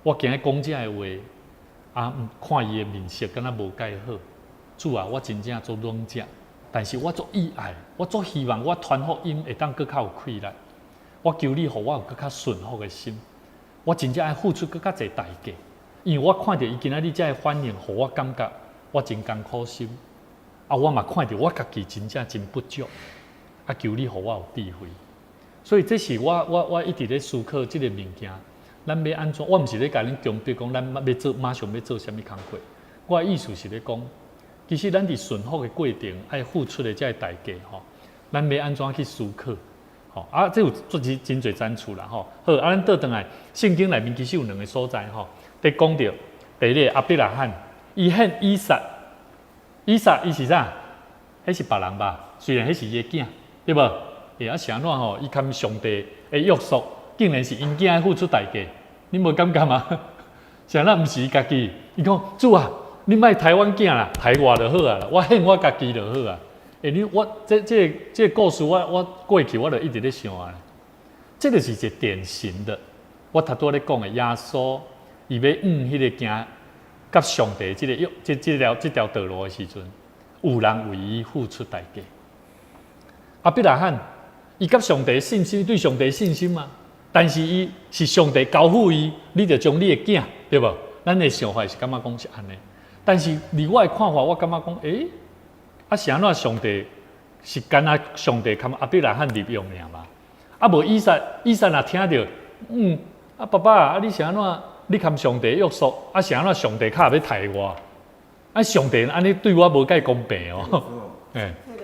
我今日講這个話，啊，看伊的面色敢若無蓋好，主啊，我真正足軟弱，但是我足意愛，我足希望我傳福音會當閣較有氣力，我求你予我有閣較順服的心，我真正愛付出閣較濟代價，因為我看著伊今仔日這个反應，予我感覺。我真艱苦心，啊！我嘛看著我家己真正真不足，啊！求你予我有智慧，所以這是我一直咧思考這个物件。咱欲按怎？我毋是咧共恁強迫講，咱欲做馬上欲做啥物工課。我的意思是咧講，其實咱佇順服的過程，愛付出的這个代價吼，咱欲按怎去思考？吼啊！這有足真真濟層次啦吼。好，啊，咱倒轉來，聖經內面其實有兩个所在吼，佇講著第一个亞伯拉罕。伊獻以撒，以撒伊是啥？彼是別人吧？雖然彼是伊的囝，對無？欸，啊是按怎吼？伊共上帝的約束，竟然是𪜶囝愛付出代價，你無感覺嗎？是按怎毋是伊家己？伊講主啊，你莫刣阮囝啦，刣我就好啊，我獻我家己就好啊。欸，你我這個故事我，我過去我就一直咧想啊。這個是一個典型的，我頭拄仔咧講的耶穌，伊欲向彼个行。佮上帝這个約，這條道路的時陣，有人為伊付出代價。亞伯拉罕，伊佮上帝信心，對上帝信心嘛，但是伊是上帝交付伊，你就將你的囝，對無？咱的想法是感覺講是按呢，但是佇我的看法，我感覺講，欸，啊是按怎上帝是敢若上帝共亞伯拉罕立約爾嘛？啊，無以撒，以撒若聽著，啊爸爸，啊你是按怎？你共上帝約束，啊是按怎？上帝較欲刣我？啊上帝按呢對我無蓋公平哦。欸，迄個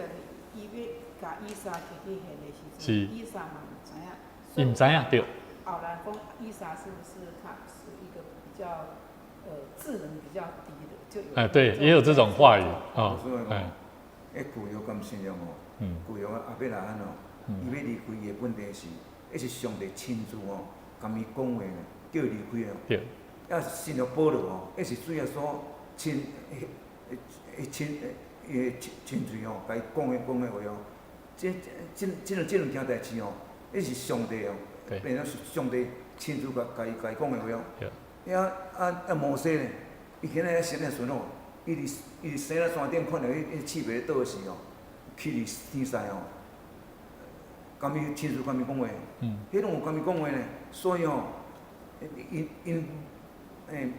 伊欲共以撒提去獻的時陣，以撒嘛毋知影。伊毋知影對。後來講以撒是不是他是一個比較智能比較低的，就有。哎，對，也有這種話語哦。哎，欸，舊約佮新約哦，舊約亞伯拉罕哦，伊欲離開伊的本地時，彼是上帝親自哦，共伊講話，叫伊離開哦。啊，新約保羅哦，彼是主耶穌親，親，伊親親嘴哦，共伊講的話哦。這兩件代誌哦，彼是上帝哦，變做是上帝親自共伊講的話哦。啊啊啊！摩西呢？伊今日先的時陣哦，伊佇西奈山頂看著彼刺柏倒的時哦，起佇天使哦，共伊親自共伊講話，彼攏有共伊講話呢。所以哦，𪜶𪜶欸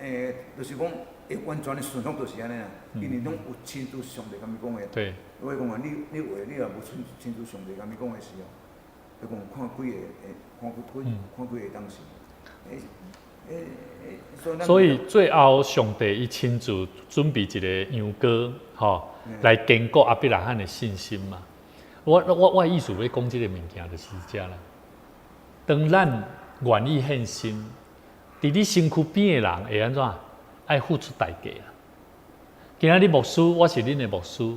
欸，就是講會完全的順服就是按呢啦，因為攏有親自上帝共伊講話。我講啊，你話你若無親自上帝共伊講的時候，伊講看幾个會看幾幾看幾个當時。所以最後，上帝伊親自準備一个羊羔，吼，來堅固亞伯拉罕的信心嘛。我的意思欲講這个物件就是遮啦。當咱願意獻身，佇你身軀邊的人會按怎？愛付出代價啊！今仔日牧師，我是恁的牧師，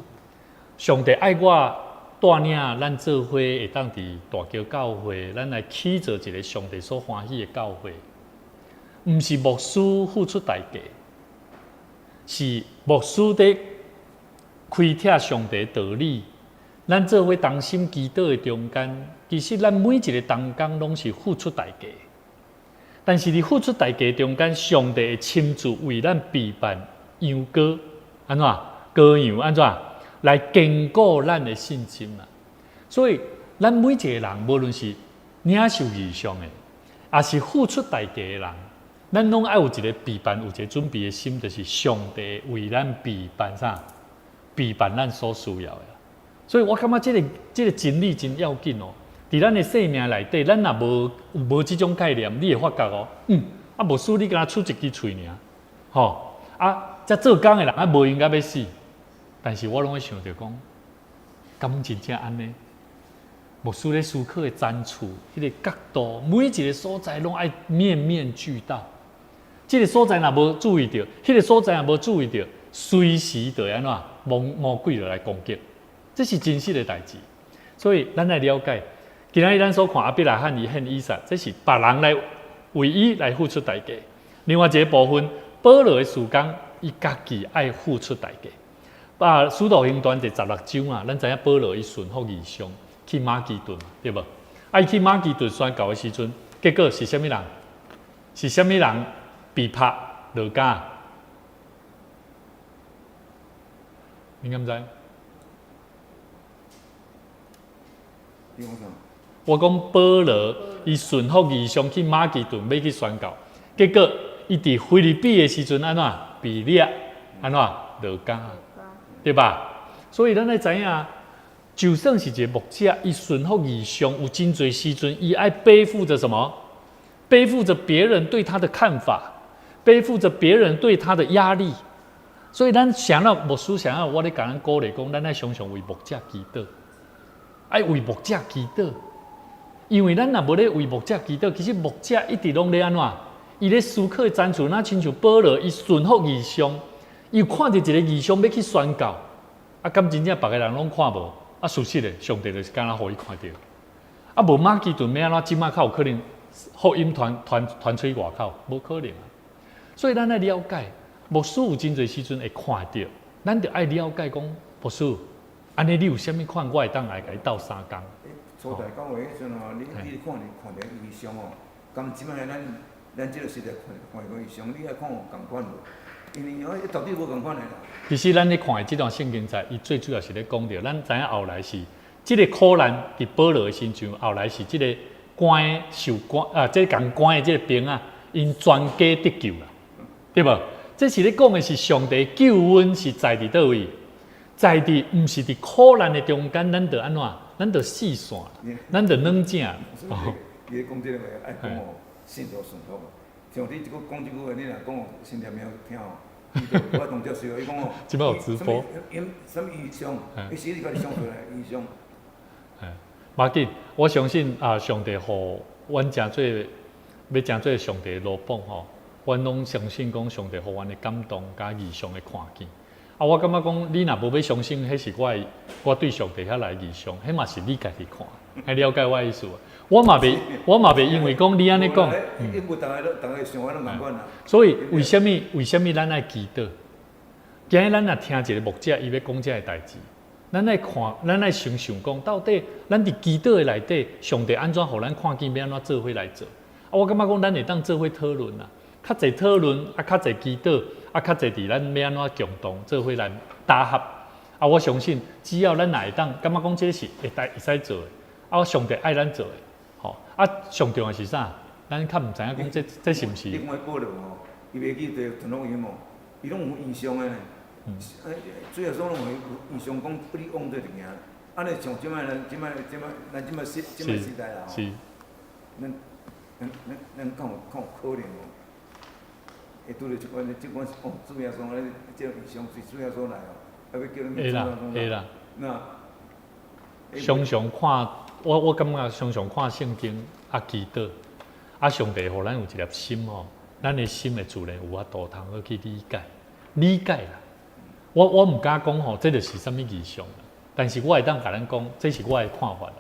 上帝愛我帶領咱做伙會當佇大橋教會，咱來起造一个上帝所歡喜的教會。毋是牧師付出代價，是牧師佇開拓上帝道理。咱做伙同心祈禱的中間，其實咱每一个同工攏是付出代價。但是佇付出代價中間，上帝會親自為咱備辦羊羔，按怎？羔羊按怎？來堅固咱的信心啊！所以，咱每一个人，無論是領受異象的，抑是付出代價的人，咱攏愛有一个備辦、有一个準備的心，就是上帝為咱備辦啥？備辦咱所需要的。所以我感覺這个真理真要緊哦。佇咱的生命內底，咱若無這種概念，你會發覺哦，啊，牧師你敢若出一支喙爾，吼，啊，這做工的人啊無閒甲欲死，但是我攏會想著講，敢真正按呢？牧師咧思考的層次，彼个角度，每一个所在攏愛面面俱到。這个所在若無注意著，彼个所在若無注意著，隨時就會按怎魔鬼就來攻擊，這是真實的代誌。所以咱來了解，今仔日咱所看亞伯拉罕伊獻以撒，這是別人來為伊來付出代價。另外一个部分，保羅的事工，伊家己愛付出代價。啊，使徒行傳第十六章啊，咱知影保羅伊順服異象去馬其頓，對無？啊，伊去馬其頓宣教的時陣，結果是啥物人？是啥物人被拍落監？你敢知？我講保羅伊順服異象去馬其頓欲去宣教，結果伊佇腓立比的時陣按怎被掠，按怎落監，對吧？所以咱愛知影，就算是一個牧者，伊順服異象，有真濟時陣，伊愛背負著什麼？背負著別人對他的看法，背負著別人對他的壓力。所以咱想要牧師想要我咧共咱鼓勵講，咱愛常常為牧者祈禱，愛為牧者祈禱。因為咱若無咧為牧者祈禱，其實牧者一直攏咧按怎？伊咧思考的層次，若親像保羅，伊順服異象，伊有看著一個異象欲去宣告，啊，敢真正別个人攏看無？啊，事實咧，上帝就是敢若予伊看著。啊，無馬其頓欲按怎？這擺較有可能福音傳出去外口，無可能啊。所以咱愛了解，牧師有真濟時陣會看著，咱著愛了解講，牧師，按呢你有啥物款，我會當來共你鬥相共。初代教會彼陣哦，你看著異象哦，佮這擺咱這个時代看看異象，你愛看有仝款無？因為哦，絕對無仝款的啦。其實咱咧看的這段聖經在，伊最主要是咧講著，咱知影後來是這个苦難佇保羅的身上，後來是這个關受關啊，這个共關的這个兵啊，𪜶全家得救啦，對無？這是咧講的是上帝救恩是在佇佗位？在佇毋是佇苦難的中間，咱就按怎？咱就四散，咱就軟正。哦，伊咧講這個話愛講哦，信徒順服。像你這個講這句話，你若講新店廟聽哦，伊就無法度接受。伊講哦，這擺有直播。啥物異象？伊是你家己想出來異象。無要緊，我相信啊，上帝予阮誠做欲誠做上帝的奴僕吼，阮攏相信講上帝予阮的感動佮異象的看見。啊，我感覺講你若無欲相信，彼是我的我對上帝遐來異象，彼嘛是你家己看，會了解我的意思無？我嘛袂因為講你按呢講，所以為啥物為啥物咱愛祈禱？今日咱若聽一個牧者伊欲講這个代誌，咱愛看，咱愛想想講，到底咱佇祈禱的內底，上帝按怎予咱看見，欲按怎做伙來做？啊，我感覺講咱會當做伙討論啊，較濟討論，啊，較濟祈禱，啊，較濟佇咱欲按怎共同做伙來搭合。啊，我相信只要咱若會當，感覺講這是會當會使做的，啊，上帝愛咱做的，吼，啊，上重要是啥？咱較毋知影講這這是毋是？你講彼保羅吼，伊袂記得傳福音無？伊攏有異象的呢。主耶穌攏有異象講，你往這裡行。按呢像這擺咱這擺這擺咱這擺時這擺時代啦吼。咱咱咱咱敢有敢有可能無？會拄著這款這款哦，主耶穌按呢這種異象是主耶穌來哦，啊欲叫恁會啦會啦。那常常看，我我感覺常常看聖經啊，祈禱啊，上帝予咱有一粒心吼，咱的心會自然有法度通好去理解理解啦。我我毋敢講吼，這就是啥物異象，但是我會當共咱講，這是我的看法啦。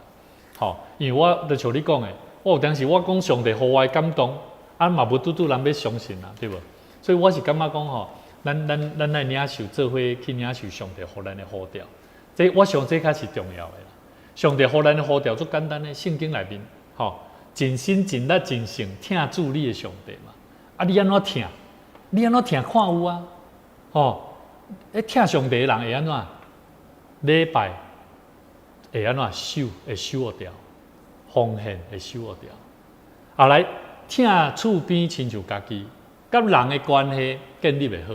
吼，因為我就像你講的，我有當時我講上帝予我的感動，啊嘛無拄拄人欲相信啊，對無？所以我是感覺講吼，咱咱咱愛領受做伙去領受上帝予咱的呼召，這我想這較是重要的啦。上帝予咱的呼召足簡單的，聖經內面吼，盡心盡力盡性疼主你的上帝嘛。啊，你按怎疼？你按怎疼看有啊？吼，咧疼上帝的人會按怎？禮拜會按怎守？會守會牢，奉獻會守會牢。後來疼厝邊親像家己，佮人的關係建立會好。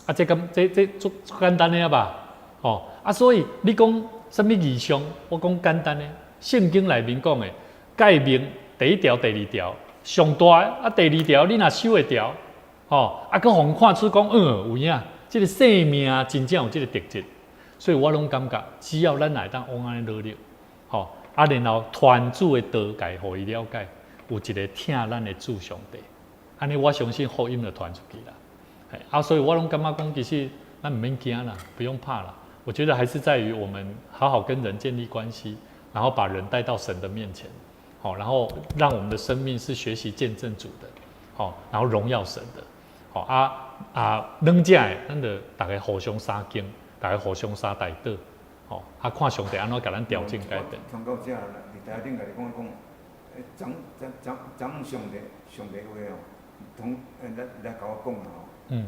啊，這咁這這足足簡單的啊吧？吼啊，所以你講啥物異象？我講簡單的，聖經內面講的誡命第一條、第二條上大的啊，第二條你若守會牢，吼啊，閣予人看出講，嗯，有影，這個生命真正有這個特質。所以我攏感覺，只要咱會當往按呢努力，吼啊，然後傳主的道共予伊了解，有一個疼咱的主上帝，按呢我相信福音就傳出去啦。啊，所以我攏感覺講，其實咱毋免驚啦，不用怕啦。我覺得還是在於我們好好跟人建立關係，然後把人帶到神的面前，好，然後讓我們的生命是學習見證主的，好，然後榮耀神的，好啊啊，兩者的，咱就逐家互相相敬，逐家互相相代禱，吼，啊，看上帝按怎共咱調整改變。傳到這，佇台頂共你講講，講講講上帝上帝話哦，同來來共我講啦吼。嗯。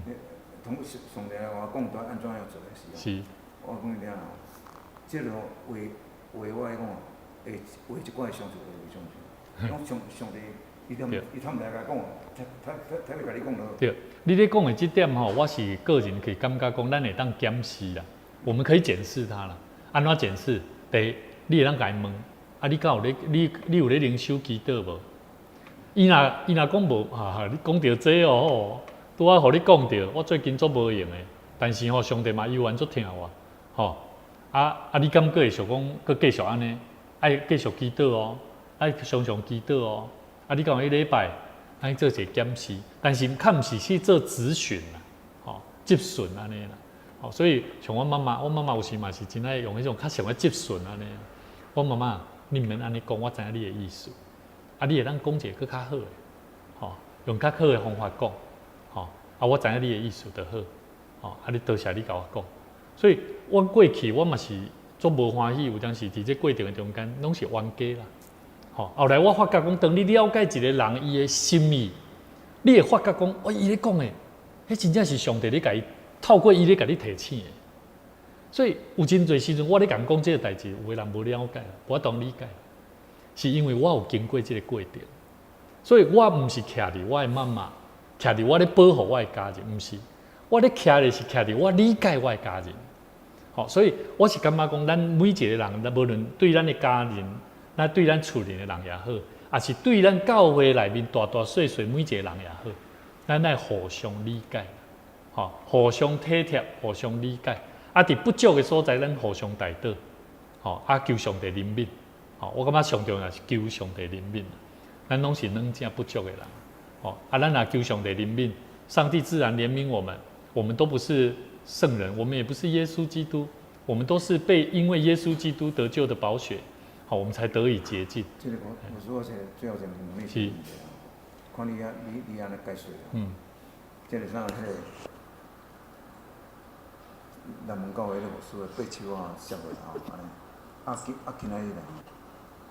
同上上帝來共我講，都按怎樣做的時候。是。我講你聽吼，這個話話我來講，會話一寡會相信，會袂相信。講上上帝，伊通伊通來共講，他他他他會共你講咯。對，你咧講的這點吼，我是個人去感覺講，咱會當檢視啦，我們可以檢視他啦。按怎檢視？第一，你會當共伊問，啊，你敢有咧？你你有咧靈修祈禱無？伊若伊若講無，哈，你講著這哦，拄仔予你講著，我最近足無閒的，但是吼，上帝嘛猶原足疼我，吼，啊啊，你敢閣會想講，閣繼續按呢？愛繼續祈禱哦，愛常常祈禱哦。啊，你敢有去禮拜？按呢做一個檢視，但是較毋是去做質詢啦，吼，質詢按呢啦，吼，所以像我媽媽，我媽媽有時嘛是真愛用彼種較像咧質詢按呢。我媽媽，你毋免按呢講，我知影你的意思。啊，你會當講一個閣較好的，吼，用較好的方法講，吼，啊，我知影你的意思就好，吼，啊，你多謝你共我講。所以，我過去我嘛是足無歡喜，有當時佇這過程的中間，攏是冤家啦。吼，後來我發覺講，當你了解一個人伊的心意，你會發覺講，哦，伊咧講的，彼真正是上帝咧共伊透過伊咧共你提醒的。所以有真濟時陣，我咧共講這個代誌，有的人無了解，無法度理解，是因為我有經過這個過程，所以我毋是徛佇我的媽媽，徛佇我咧保護我的家人，毋是，我咧徛的是徛佇我理解我的家人。吼，所以我是感覺講，咱每一個人，無論對咱的家人，咱對咱厝裡的人也好，抑是對咱教會內面大大細細每一個人也好，咱愛互相理解，吼，互相體貼，互相理解。啊，佇不足的所在，咱互相代禱，吼，啊，求上帝憐憫，吼，我感覺上重要是求上帝憐憫。咱攏是軟正不足的人，吼，啊，咱若求上帝憐憫，上帝自然憐憫我們。我們都不是聖人，我們也不是耶穌基督，我們都是被因為耶穌基督得救的寶血，好，我們才得以潔淨。這個我我說是最後一個問題。是。看你啊，你按呢解說。這個啥？彼個南門教會彼個牧師的八手啊，摔落吼，按呢。啊今啊今仔日啦，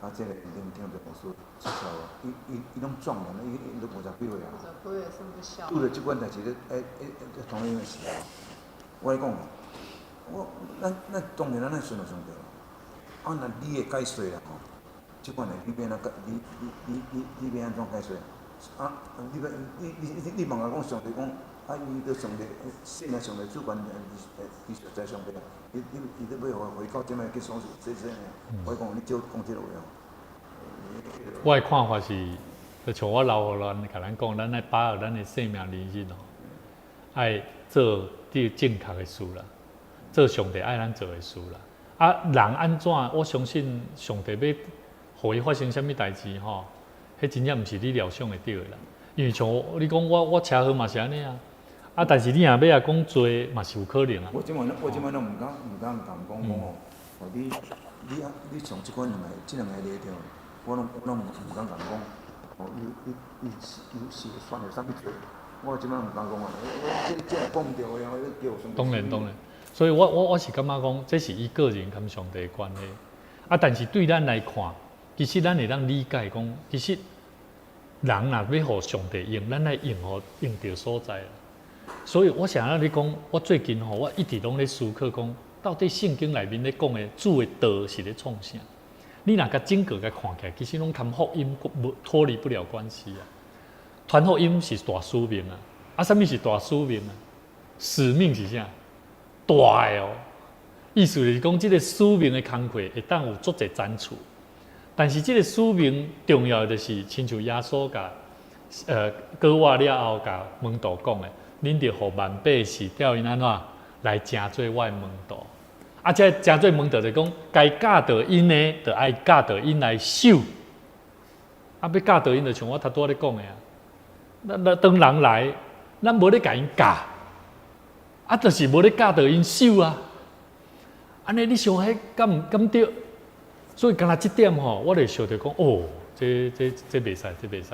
啊這個林天的牧師出痟，伊攏壯年，伊都50幾歲啊。 50幾歲算不痟。拄著這款代誌咧，欸欸欸，同樣的時候，我咧講，我咱當然咱愛順服上帝。啊，若你的解說啦吼，這款的你欲按怎解？你欲按怎解說？啊，你欲你問我講上帝講，啊，伊都上帝信啊上帝主權，佇在上帝啊，伊都欲予回到這擺結束是這這。我講你少講這個話哦。我的看法是，就像我老予咱共咱講，咱愛把握咱的生命人生哦，愛做對正確的事啦，做上帝愛咱做的事啦。啊，人按怎？我相信上帝欲予伊發生啥物代誌吼，彼真正毋是你料想會著的啦。因為像你講我車禍嘛是按呢啊，啊，但是你若欲來講罪嘛是有可能啊。我這擺攏毋敢共講講哦，哦你啊你像這兩個例著，我攏毋敢共講，哦伊伊伊是伊是犯了啥物罪？我這擺毋敢講啊，我這講毋著的哦，你叫當然當然，所以我是感覺講，這是伊個人佮上帝的關係。啊，但是對咱來看，其實咱會當理解講，其實人若欲予上帝用，咱愛用予用著所在。所以我想欲你講，我最近吼，我一直攏咧思考講，到底聖經內面咧講的主的道是咧創啥？你若共整個共看起來，其實攏佮福音無脫離不了關係啊。傳福音是大使命啊！啊，啥物是大使命啊？使命是啥？大的哦，意思就是講，這個使命的工課會當有足濟層次，但是這個使命重要的就是，親像耶穌共膏我了後，共門徒講的，恁著予萬百姓叫𪜶按怎來成做我的門徒。啊，這成做門徒就講，該教導𪜶的，就愛教導𪜶來守。啊，欲教導𪜶就像我頭拄仔咧講的啊。咱當人來，咱無咧共𪜶教，啊，就是無咧教導𪜶守啊。按呢，你想彼敢對？所以干焦這點吼，我就想著講，哦，這袂使，這袂使。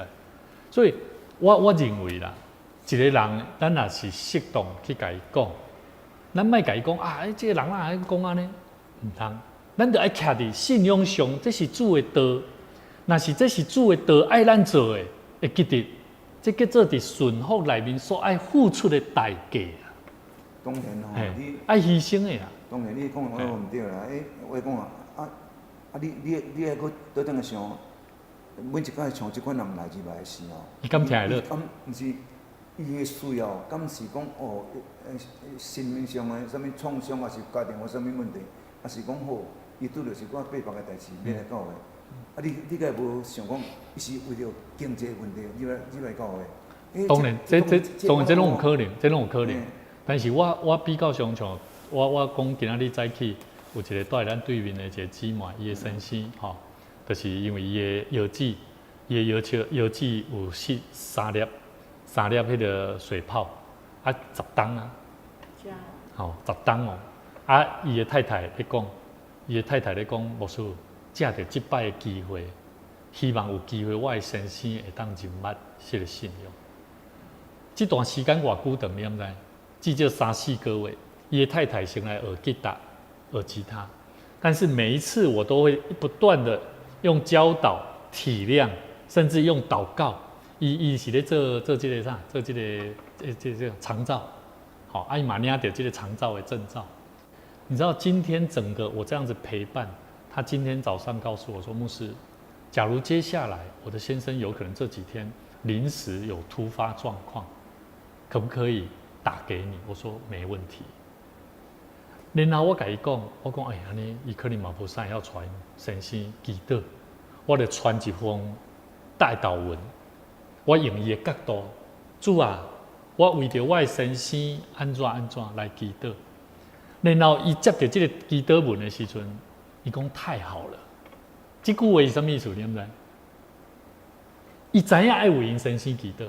所以我認為啦，一個人，咱若是適當去共伊講，咱莫共伊講啊，這個人哪會講按呢？毋通，咱著愛徛佇信仰上，這是主的道。若是這是主的道，愛咱做的，會記得，這叫做佇順服內面所愛付出的代價啊。當然吼，你愛犧牲的啦。當然你講的我毋對啦，欸，我講啊，啊你愛閣倒轉來想，每一擺像這款人來入來時吼，伊敢聽會落？敢毋是伊的需要，敢是講哦，生命上的啥物創傷，抑是家庭有啥物問題，抑是講好，伊拄著一寡百般的代誌，欲來教會。啊你敢會無想講，伊是為著經濟問題入來教會？當然，這當然這攏有可能，這攏有可能。但是我比較上像我講今仔日早起有一個住佇咱對面的一個姊妹，伊的先生吼，就是因為伊的腰子，伊的腰尺腰子有失三粒彼個水泡，啊10冬啊，吼十冬哦，啊伊的太太咧講，伊的太太咧講，牧師藉著這擺的機會，希望有機會我的先生會當認捌這個信仰。這段時間偌久長，你敢知？至少三四個月，伊的太太先來學吉他，學吉他，但是每一次我都會不斷的用教導、體諒，甚至用禱告。伊是咧做這個啥？做這個這長照，好，啊伊嘛領著這個長照的證照。你知道今天整個我這樣子陪伴他，今天早上告訴我說，牧師，假如接下來我的先生有可能這幾天臨時有突發狀況，可不可以打給你？我說沒問題。然後我共伊講，我講哎，按呢伊可能嘛無啥會曉帶先生祈禱，我就傳一封代禱文，我用伊的角度，主啊，我為著我的先生按怎按怎來祈禱。然後伊接著這個祈禱文的時陣，伊講太好了。這句話是啥物意思？你毋知？伊知影愛為𪜶先生祈禱，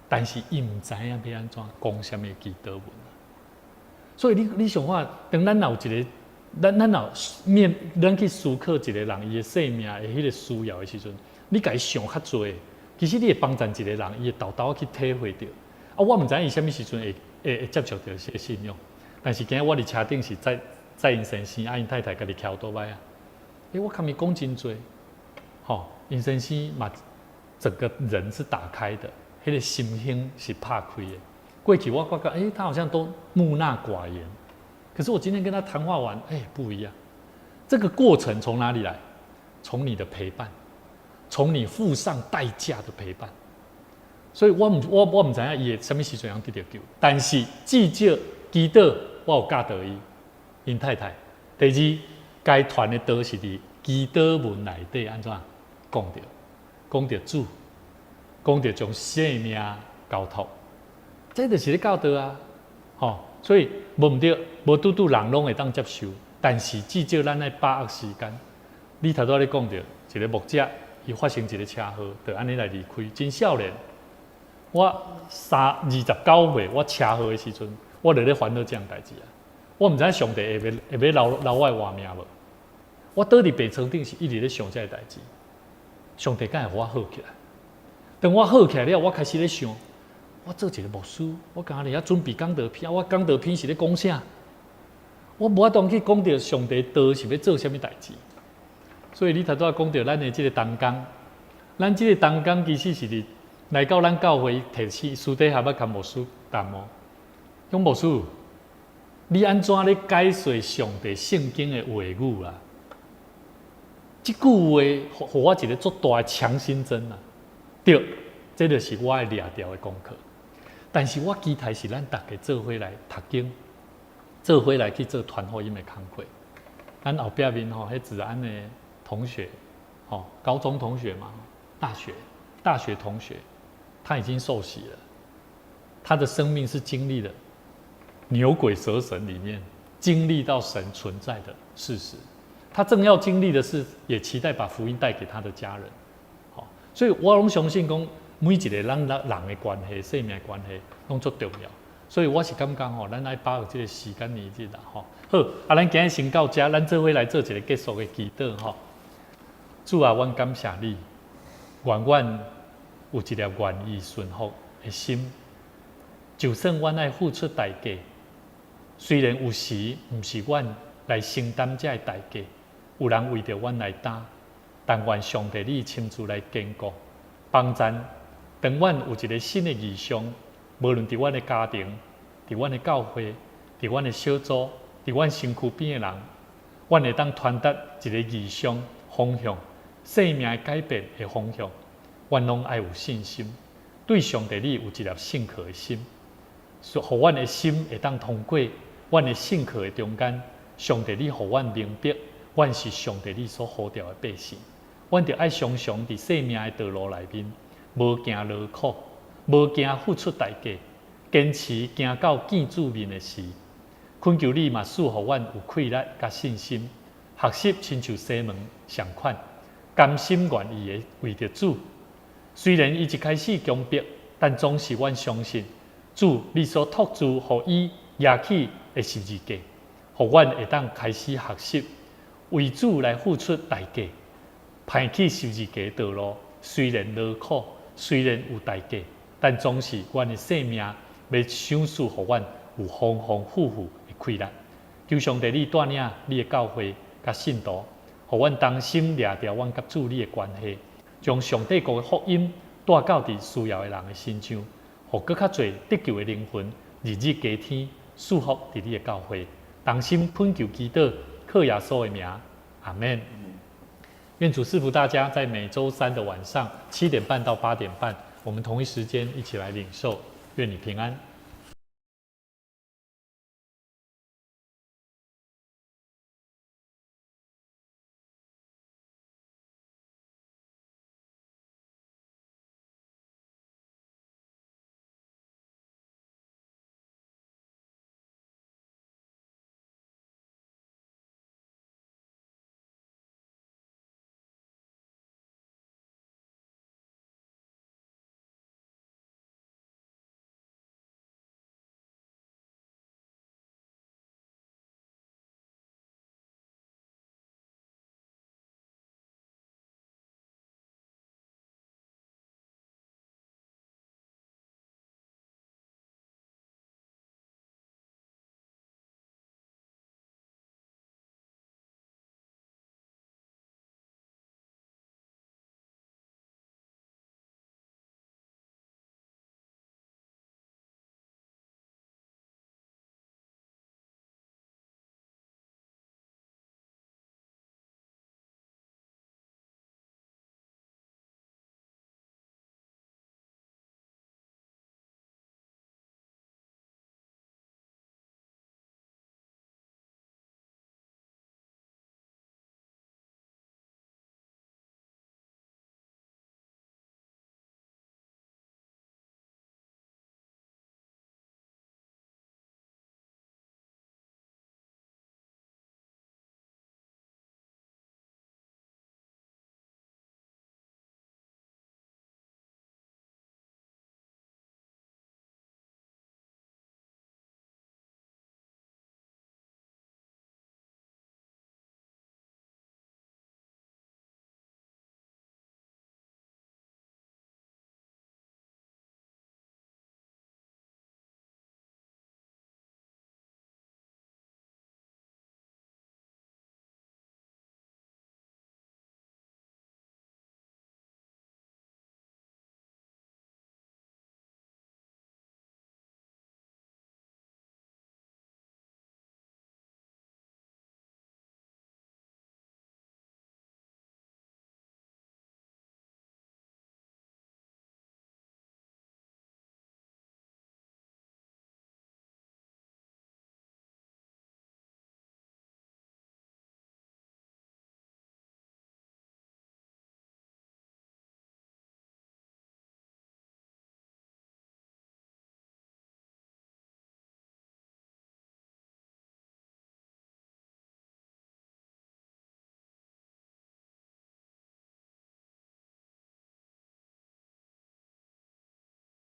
但是伊毋知影欲按怎講啥物祈禱文。所以你想看，當咱若有一個，咱若面，咱去思考一個人伊的生命的彼個需要的時陣，你共伊想較濟，其實你會幫贊一個人，伊會沓沓去體會著。啊，我毋知影伊啥物時陣會接觸著這個信仰，但是今日我佇車頂是載載𪜶先生啊，𪜶太太家己騎歐多擺啊。欸，我共伊講真濟，吼，𪜶先生嘛，整個人是打開的，彼個心胸是拍開的。過去我感覺，欸，他好像都木訥寡言，可是我今天跟他談話完，欸，不一樣。這個過程從哪裡來？從你的陪伴，從你付上代價的陪伴。所以我毋知影伊會啥物時陣會得著救，但是至少祈禱我有教導伊，𪜶太太。第二，該傳的道是佇祈禱文內底按怎講著，講著主，講著將生命交託，這就是咧教導啊，吼！所以無毋對，無拄拄人攏會當接受，但是至少咱愛把握時間。你頭拄仔咧講著，一個牧者伊發生一個車禍，就按呢來離開，真少年。我29歲，我車禍的時陣，我就咧煩惱這項代誌啊。我毋知影上帝會欲留我的活命無？我倒佇病床頂是一直咧想這個代誌。上帝敢會予我好起來？當我好起來了，我開始咧想，我做一個牧師，我敢若佇遐準備講道片，我講道片是咧講啥？我無法度去講著上帝道是欲做啥物代誌。所以你頭拄仔講著咱的這個同工，咱這個同工其實是佇來到咱教會提起私底下欲共牧師談哦，講牧師，你按怎咧解說上帝聖經的話語啊？這句話予我一個足大的強心針啊！對，這就是我愛掠著的功課。但是我期待是咱逐家做伙來讀經，做伙來去做傳福音的工課。咱後壁面吼，彼子安的同學，吼，高中同學嘛，大學同學，他已經受洗了，他的生命是經歷了牛鬼蛇神裡面經歷到神存在的事實。他正要經歷的是，也期待把福音帶給他的家人。好，所以我攏相信講，每一個人人的關係、生命的關係，攏足重要。所以我是感覺吼，咱愛把握這個時間年日啦，吼。好，啊，咱今日先到這，咱做伙來做一個結束的祈禱吼。主啊，阮感謝你，願阮有一粒願意順服的心，就算阮愛付出代價，雖然有時毋是阮來承擔這個代價，有人為著阮來擔，但願上帝你親自來堅固幫贊。當阮有一個新的異象，無論佇阮的家庭、佇阮的教會、佇阮的小組、佇阮身軀邊的人，阮會當傳達一個異象方向、生命的改變的方向。阮攏愛有信心，對上帝你有一粒信靠的心，予阮的心會當通過阮的信靠的中間，上帝你予阮明白，阮是上帝你所呼召的百姓。阮著愛常常佇生命的道路內面，無驚勞苦，無驚付出代價，堅持行到見主面的時，懇求你嘛賜予阮有氣力佮信心，學習親像西門仝款，甘心願意的為著主。雖然伊一開始強迫，但總是阮相信主你所託付予伊舉起的十字架，予阮會當開始學習為主來付出代價，攀起十字架的道路，雖然勞苦，雖然有代價，但總是阮的生命欲賞賜予阮有豐豐富富的氣力。求上帝你帶領你的教會佮信徒，予阮同心掠著阮佮主你的關係，將上帝國的福音帶到佇需要的人的身上，予閣較濟得救的靈魂日日加添，賜福佇你的教會。同心懇求祈禱，靠耶穌的名，阿們。願主賜福大家，在每週三的晚上7點半到8點半，我們同一時間一起來領受。願你平安。